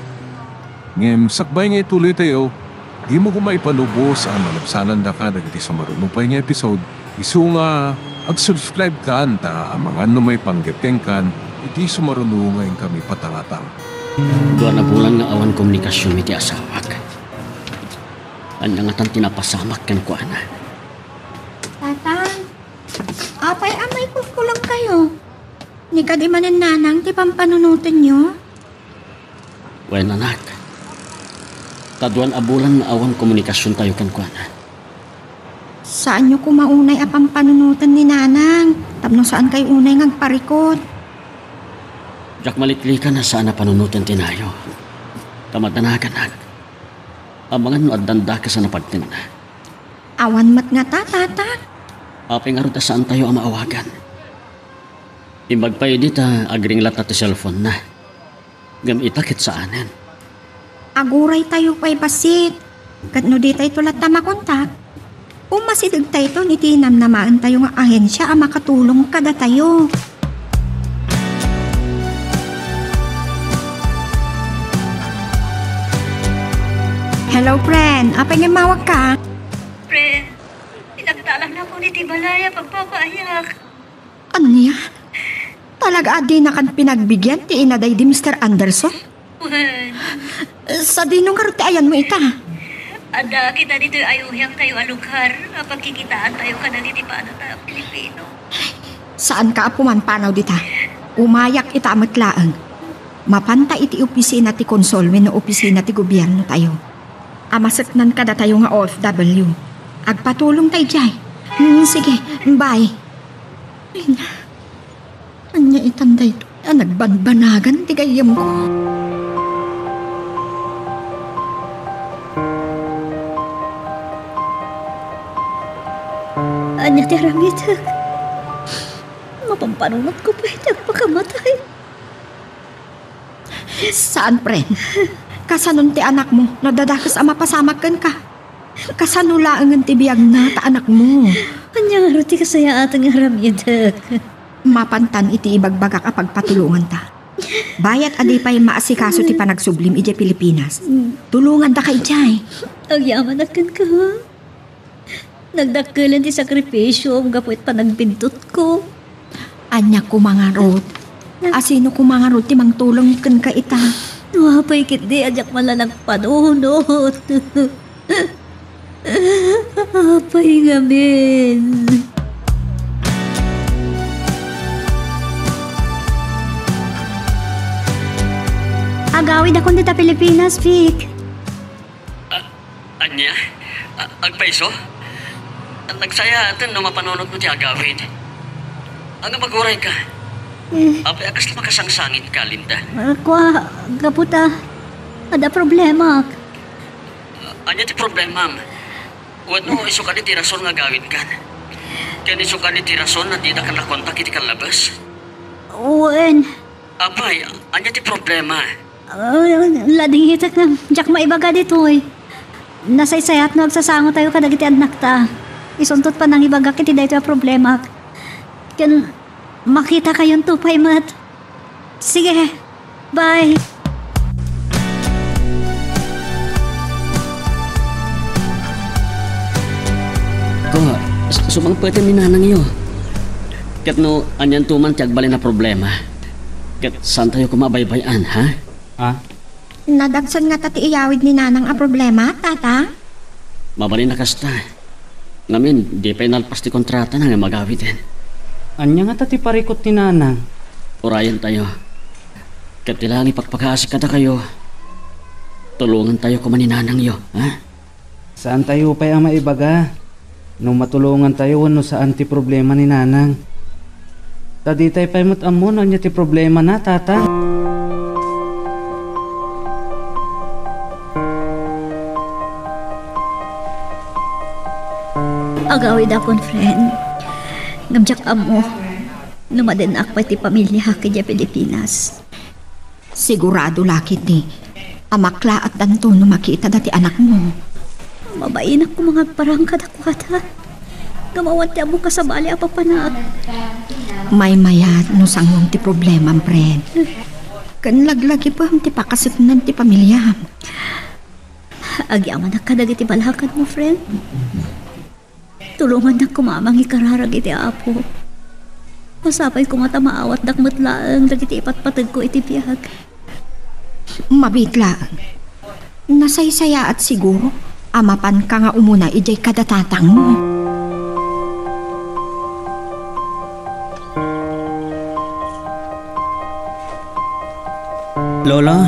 Ngem sakbay nga ituloytayo, dimo koma ipalubos a malabsanandaka dagiti sumaruno pay nga episode, isu nga ag-subscribe kan ta amangan no maipanggep kenkan iti sumaruno nga inkami patangatang. Dua na bulan nga awan komunikasion iti asawak. Ania ngatan ti napasamak kenkuana? Tatang, apay a maikulkulongkayo? Ni kadi manen nanang ti pampanunotenyo? Wen, anak. Ta dua a bulan nga awan komunikasiontayo kenkuana. Saanyo koma unay a pampanunoten ni nanang tapno saankayo unay nga agparikut? Diak maliklikan a saan a panunoten ti nayo. Ta madanaganak. Amangan no addan dakes a napagtenna. Awan met ngata, Tatang. Apay ngarud a saantayo a maawagan? Imbag pay idi ta agring latta ti cellphone-na. Ngem ita ket saanen. Aguraytayo pay bassit. Ket no ditayto latta makontak, umasidegtayton iti namnamaentayo nga ahensia a makatulong kadatayo. Hello, friend. Apay nga immawagka? Friend, inagtalannakon iti balay a pagpapaayak. Ania? Talaga a dinakan pinagbigen ti inaday di Mister Anderson? Wen. Sadino ngarud ti ayanmo ita? Adda kita ditoy ayuhiangtayo a lugar a pagkikitaantayo kadagiti banata a Pilipino. Saanka a pumanpanaw dita. Umayak ita met laeng. Mapanta iti opisina ti konsol wenno opisina ti gobiernotayo. A maseknan kadatayo nga O F W. Agpatulongta idiay. Hmm, sige, bye. Ay na. Ania itan daytoy a nagbanbanagan ti gayyemko? Ania ti aramidek? Mapampanunotko pay ti agpakamatay. Saan, friend. Kasanon ti anakmo no adda dakes a mapasamak kenka? Kasano laengen ti biagna ta anakmo? Ania ngarud ti kasayaatan nga aramidek? Mapantan iti ibagbagak a pagpatulonganta. Bayat a di pay maasikaso ti panagsublim idiay Pilipinas. Tulongandaka idiay. Agyamanak kenka, ha? Nagdakkelen ti sakripisiom gapu iti panagbintutko. Ania koma ngarud? Asino koma ngarud ti mangtulong kenka ita? No apay ketdi a diak man la nagpanunot. Apay ngamin. Agawidakon dita Pilipinas, Vic. A-, ania? A-, agpayso? Nagsayaaten no mapanunotmo ti agawid. Ngem agurayka. Eh. Apay a kasla makasangsangitka, Linda? Ah, kua, gapu ta adda problema. A-, ania ti problemam? Wenno isu kadi ti rason nga agawidkan? Ken isu kadi ti rason a didak nakontak iti kallabes? Wen. Apay, ania ti problema? Ah, ladingitek nga diak maibaga ditoy. Nasaysayat no agsasangotayo kadagiti annakta. Isunto ti panangibagak iti daytoy a problemak. Ken makitakayonto pay met. Sige, bye. Ko, s-, sumangpeten ni nanangyo. Ket no anianto man ti agbalin a problema, ket saantayo koma a baybay-an, ha? Ha? Nadagsen ngata ti iyawid ni Nanang a problema, Tata? Mabalin a kasta. Ngamin, di pay nalpas ti kontratana nga magawiden. Ania ngata ti parikut ni Nanang? Urayen tayo. Ket ti lang ipakpakaasi kadakayo, tulongan tayo koma ni Nanangyo, ha? Saan tayo pay a maibaga no matulongan tayo wenno saan ti problema ni Nanang. Ta ditay pay met ammo no ania ti problemana, Tata. Agawidakon, friend. Ngem diak ammo no madennak pay ti pamiliak idiay Pilipinas. Sigurado la ketdi a maklaatdanto no makitada ti anakmo. Mabainak koma nga agparang kadakuada. Ngem awan ti ammo kasabali a papanak. Maymayat no sangoem ti problemam, friend. Ken laglagipem ti pakaseknam ti pamiliam. Agyamanak kadagiti balakadmo, friend. Tulongannak koma a mangikararag iti Apo. Masapay koma ta maawatdak met laeng dagiti ipatpategko iti biag. Mabiit laeng. Nasaysayaat siguro a mapanka nga umuna idiay kadatatangmo. Lolo,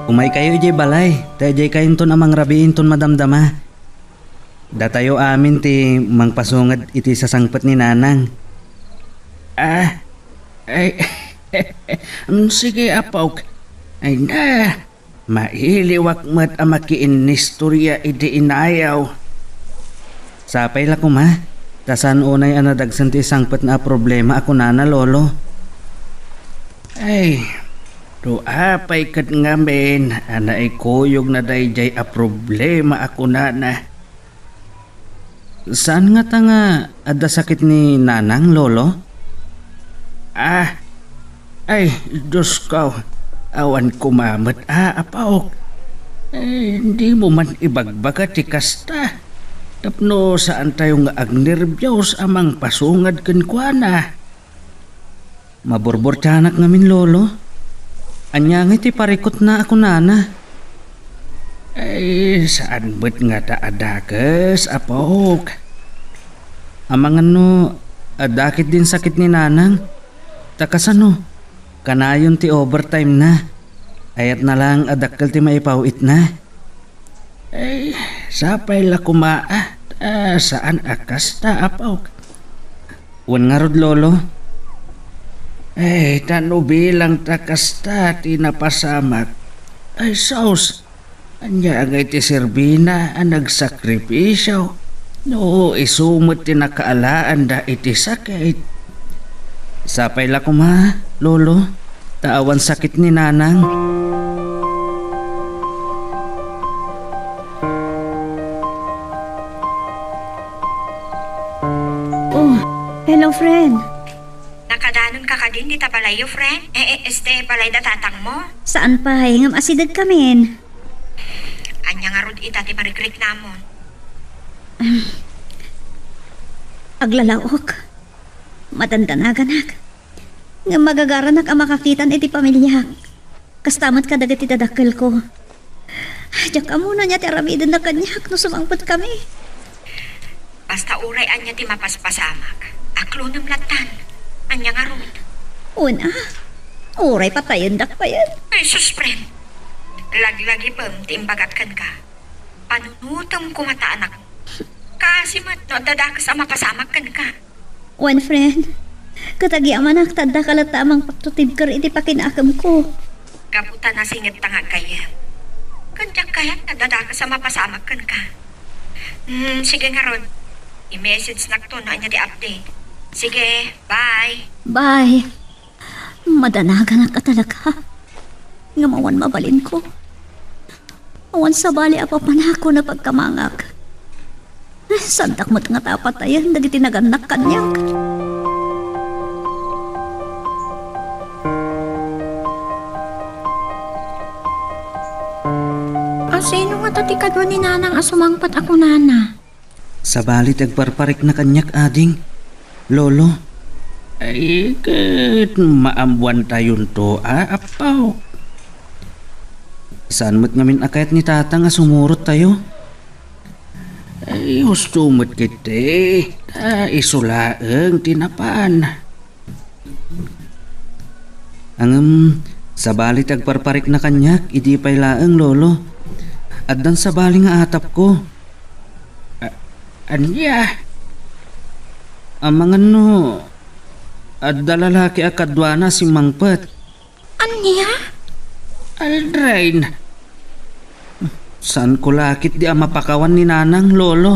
umaykayo idiay balay, ta idiaykayonton a mangrabii inton madamdama. Datayo amin ti mangpasungad iti sasangpet ni Nanang. Ah, ay, mm, sige, apok. Ay na, mailiwak met a makiinnistorya idi inayaw. Sapay la koma, ta saan unay a nadagsen ti sangpetna a problema a kunana, Lolo. Ay, no apay ket ngamin a naikuyogna daydiay a problema a kunana. Saan ngata nga adda sakit ni Nanang, Lolo? Ah, ay, Diosko, awan koma met a, apok. Eh, dimo man ibagbaga ti kasta. Tapno saan tayo nga agnerbios a mangpasungad kenkuana. Maburburtianak ngamin, Lolo. Ania ngay ti parikutna a kunana? Ay, saan met ngata a dakes, apok. Amangan no adda ketdin sakit ni Nanang. Ta kasano? Kanayon ti overtime na. Ayatna lang a dakkel ti maipaw-itna. Ay, sapay la koma, ah, ta saan a kasta, apok. Wen ngarud, Lolo? Ay, ta no bilang ta kasta ti napasamak. Ay, sus! Ania ngay ti serbina a nagsakripisio no isu met ti nakaalaanda iti sakit? Sapay la koma, Lolo, ta awan sakit ni Nanang. Oh, hello, friend. Nakadanonka kadin dita balayyo, friend? Eh, eh, este, balay da tatangmo? Saan pay, ngem asidegkamin. Ania ngarud ita ti marikriknamon? Aglalaok. Madandanaganak. Ngem magagaranak a makakitan iti pamiliak. Kasta met kadagiti dadakkelko. Diak ammo no ania ti aramidenna kaniak no sumangpetkami. Basta uray ania ti mapaspasamak, aklonem lattan. Ania ngarud? Wen a, uray patayendak payen. Ay, sus, friend. Laglagipem ti imbagak kenka. Panunotem koma ta anak. Kaasi met no adda dakes a mapasamak kenka. Wen, friend, ket agyamanak ta addaka latta a mangpaktutibker iti pakinakemko. Gapu ta nasingedta nga aggayyem. Ken diak kayat nga adda dakes a mapasamak kenka. Hmm, sige ngarud. I-message nakto no ania ti update. Sige, bye. Bye. Madanaganak a talaga. Ngem awan mabalinko. Awan sabali a papanakon a pagkamangak. Saandak met ngata a patayen dagiti nagannak kaniak. A, sino ngata ti kadua ni Nanang a sumangpet a kunana? Sabali ti agparparikna kaniak, ading. Lolo. Ay, ket maammoantayonto, a, appaw. Saan met ngamin a kayat ni Tatang a sumurot tayo? Ay, husto met ketdi. Ta isu laeng ti napan. Ngem, sabali ti agparparikna kaniak, idi pay laeng, Lolo. Addan sabali nga atapko. A-, ania? Amangan no adda lalaki a kaduana a simmangpet. Ania? Aldrin. Saanko la ketdi a mapakawan ni Nanang, Lolo.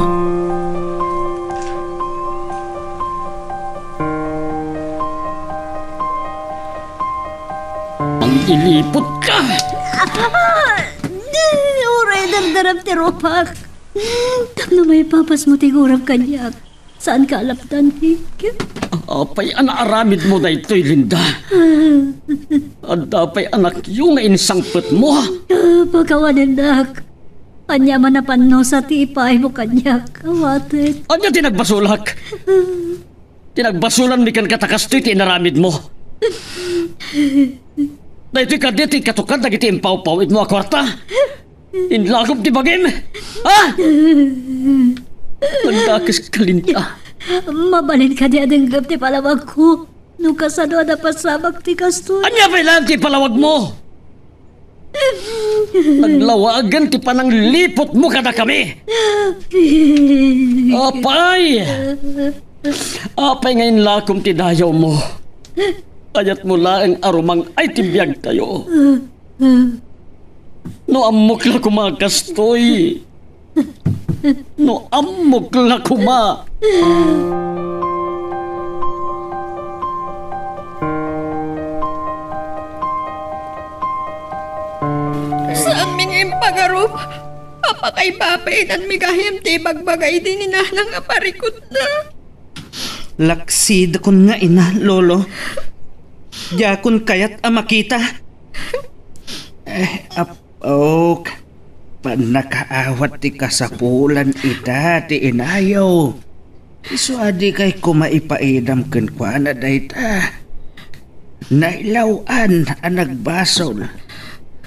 Mangliliput ka! Ah! Di, uray dardarem ti rupak. Tapno maipapasmo ti guram kaniak. Saanka a lapdan, Nick? Apay a naaramidmo daytoy, Linda? Adda pay anakyo nga insangpetmo? Ah, pakawanennak. Ania man a pannusa ti ipaaymo kaniak, awatek. Ania ti nagbasolak? Ti nagbasolanmi kenka ta kastoy ti inaramidmo? Daytoy kadi ti katukad dagiti impawpawidmo a kuarta? Inlakom ti bagim? Ha? Nagdakes ka, Linda. Mabalin kadi a denggem ti palawagko no kasano a napasamak ti kastoy? Ania pay laeng ti ipalawagmo? Naglawagen ti panangliputmo kadakami. Apay! Apay nga inlakom ti dayawmo? Kayatmo laeng a rumang-ay ti biagtayo. No ammok la koma a kastoy. No ammok la koma. Saanmi nga impagarup a pakaibabainanmi gayam ti ibagbaga idi ni Nanang a parikutna. Laksidakon nga ina, Lolo. Diakon kayat a makita. Eh, apok, pannakaawat ti kasapulan ita ti inayo. Isu a dikay koma ipaidam kenkuana dayta. Nailaw-an a nagbasol.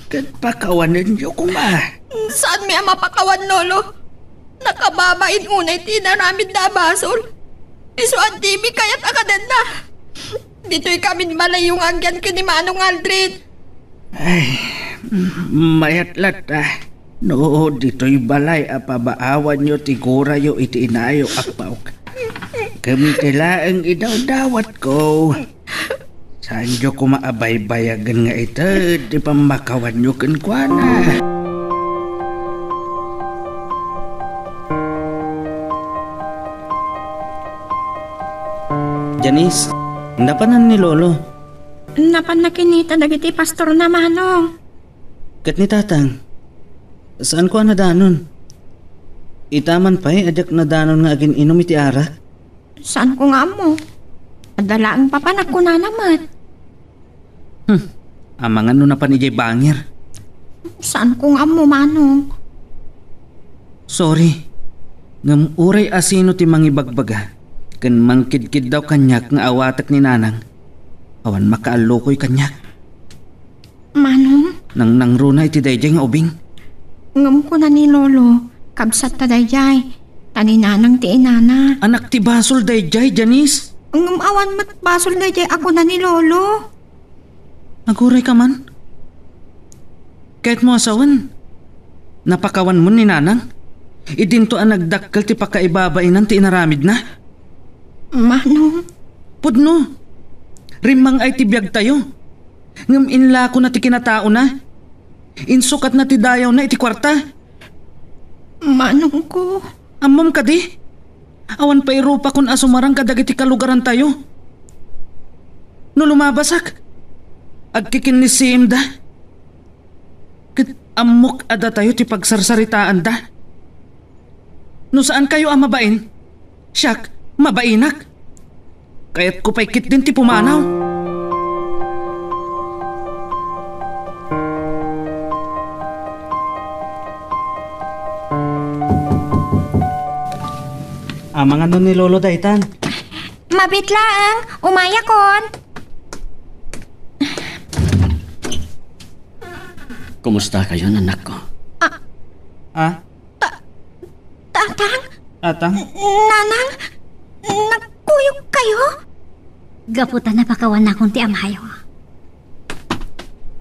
Ket pakawanenyo koma. Saanmi a mapakawan, Lolo. Nakababain unay ti inaramidna a basol. Isu a dimi kayat a kadenna. Ditoy kamin balayyo nga agyan ken ni Manong Aldrin. Ay, mayat latta. No, ditoy balay a pabaawanyo ti gurayo iti inayo, apok. Ken ti laeng idawdawatko. Saanyo koma a baybayagen nga ited ti pammakawanyo kenkuana. Janice, napanan ni Lolo? Napanna kinita dagiti pastorna, Manong. Ket ni Tatang, saanko a nadanon. Ita man pay a diak nadanon nga agin-inum iti arak. Saanko nga ammo. Adda laeng papanak kunana met. Hmm. Amangan no napan idiay bangir. Saanko nga ammo, Manong. Sorry. Ngem uray asino ti mangibagbaga ken mangkidkiddaw kaniak nga awatek ni Nanang, awan makaallukoy kaniak. Manong? Nangnangruna iti daydiay nga ubing. Ngem kuna ni Lolo, kabsatta daydiay, ta ni Nanang ti inana. Anak ti basol daydiay, Janice. Ngem awan met basol daydiay a kuna ni Lolo. Aguray ka man. Kayatmo a sawen, napakawanmon ni Nanang? Idinto a nagdakkel ti pakaibabainan ti inaramidna? Manong? Pudno. Rimmang-ay ti biagtayo. Ngem inlakona ti kinataona. Insukatna ti dayawna iti kuarta. Manongko. Ammom kadi? Awan pay rupakon a sumarang kadagiti kalugarantayo. No lumabasak, agkikinnisiimda. Ket ammok a datayo ti pagsarsaritaanda. No saankayo a mabain, siak, mabainak. Kayatko pay ketdin ti pumanaw. Amangan no ni Lolo daytan. Mabit laeng, umayakon. Kumusta kayon, anakko? Ah. Ah? Ta-, Tatang, Tatang? Nanang, nagkuyogkayo? Gapu ta napakawannakon ti amayo.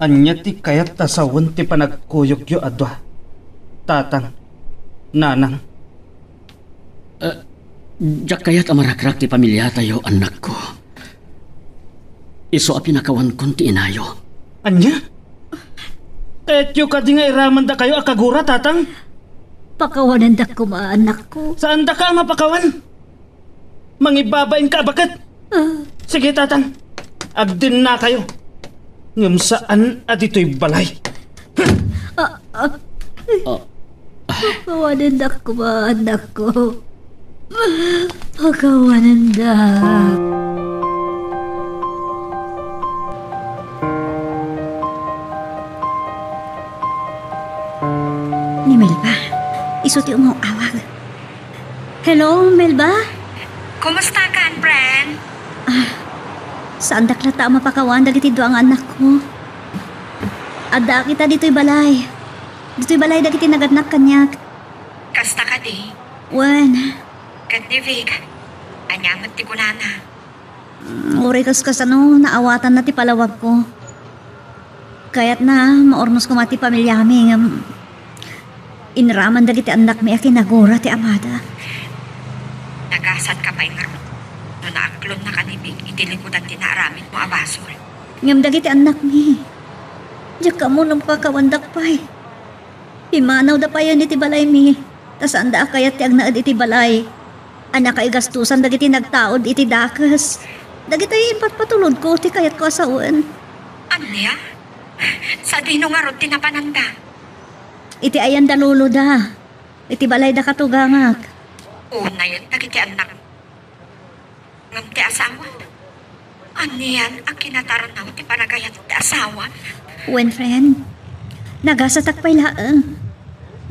Ania ti kayat a sawen ti panagkuyogyo a dua? Tatang, nanang. Eh, diak kayat a marakrak ti pamiliatayo, annakko. Isu a pinakawankon ti inayo. Ania? Kayatyo kadi nga iramandakayo a kagura, tatang? Pakawanendak koma, annakko. Saandaka a mapakawan? Mangibabainka a baket? Ah. Sige, tatang. Agdennakayo. Ngem saan a ditoy balay. Ah, ah. Ah. Pakawanendak koma, annakko. Pakawanendak. Ni Melba, isu ti umaw-awag. Hello, Melba? Kumusta ka, friend? Ah, saandak latta a mapakawan dagiti dua nga annakko. Adda kita ditoy balay. Ditoy balay dagiti nagannak kaniak. Kasta kadi? Wen. Ket ni Vic, ania met ti kunana? Mm, uray kas-, kasano, naawatanna ti palawagko. Kayatna, maurnos koma ti pamiliami, ngem inraman dagiti annakmi a kinagura ti amada. Nagasatka pay ngarud no naaklonnaka ni Vic iti likudan ti naaramidmo a basol. Ngem dagiti annakmi, diak ammo no mapakawandak pay. Pimmanawda payen iti balaymi, ta saanda a kayat ti agnaed iti balay a nakaigastosan dagiti nagtaud iti dakes. Dagitoy impatpatulodko ti kayatko a sawen. Ania? Sadino ngarud ti napananda? Iti ayan da loloda. Iti balayda katugangak. Unayen dagiti annak. Ngem ti asawa? Anian a kinatarnaw ti panagayat ti asawa? Wen, friend, nagasatak pay laeng.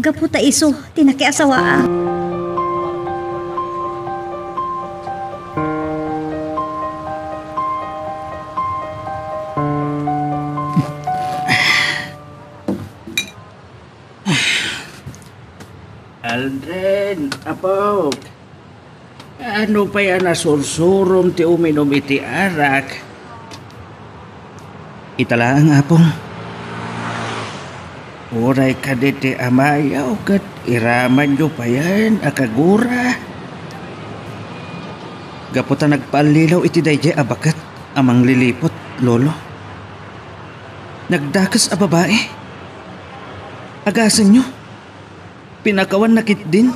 Gapu ta isu ti nakiasawaak. Aldrin, apok. Ano pay a nasursurom ti uminum iti arak? Ita laeng, apong. Uray kadi ti amayo ket iramanyo payen a kagura. Gapu ta nagpaallilaw iti daydiay a baket a mangliliput, Lolo. Nagdakes a babai. Agasenyo. Pinakawanna ketdin,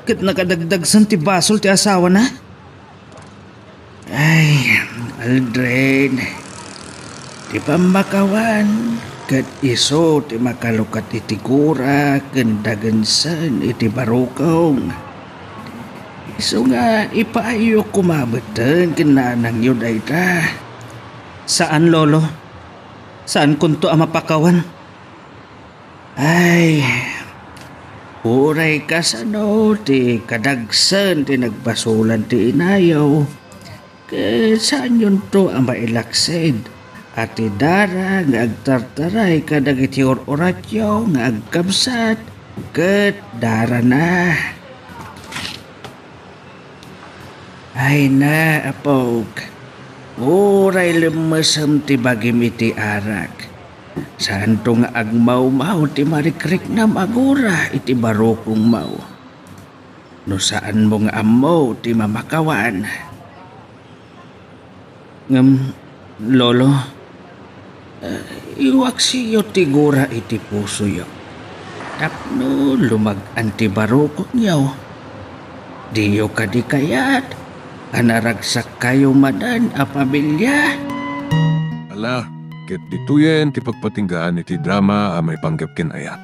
ket nakadagdagsen ti basol ti asawana. Ay, Aldrin, ti pammakawan ket isu ti makalukat iti gura ken dagensen iti barukong. Isu nga ipaayyo koma metten ken nanangyo dayta. Saan, Lolo. Saankonto a mapakawan. Ay, uray kasano ti kadagsen ti nagbasolan ti inayo, ket saanyonto a mailaksid a ti dara nga agtartaray kadagiti ur-uratyo nga agkabsat ket darana. Ay na, apok, uray lemmesem ti bagim iti arak. Saanto nga agmawmaw ti marikriknam a gura iti barukongmo. No saanmo nga ammo ti mamakawan. Ngem, Lolo, eh, iwaksiyo ti gura iti pusoyo tapno lumag-an ti barukongyo. Diyo kadi kayat a naragsakkayo manen a pamilia? Ala, ket ditoyen ti pagpatinggaan iti drama a maipanggep ken ayat.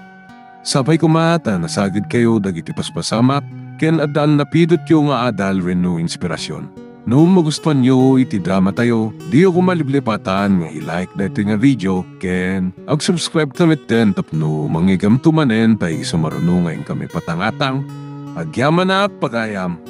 Sapay koma ta nasagidkayo dagiti paspasamak ken adda a napidotyo nga adal wenno inspirasyon. No magustuanyo iti dramatayo, diyo koma liplipatan nga i-like daytoy nga video ken ag-subscribe ta metten tapno mangngeggamto manen ta isu maruno nga inkami patangatang. Agyamanak, pagayam!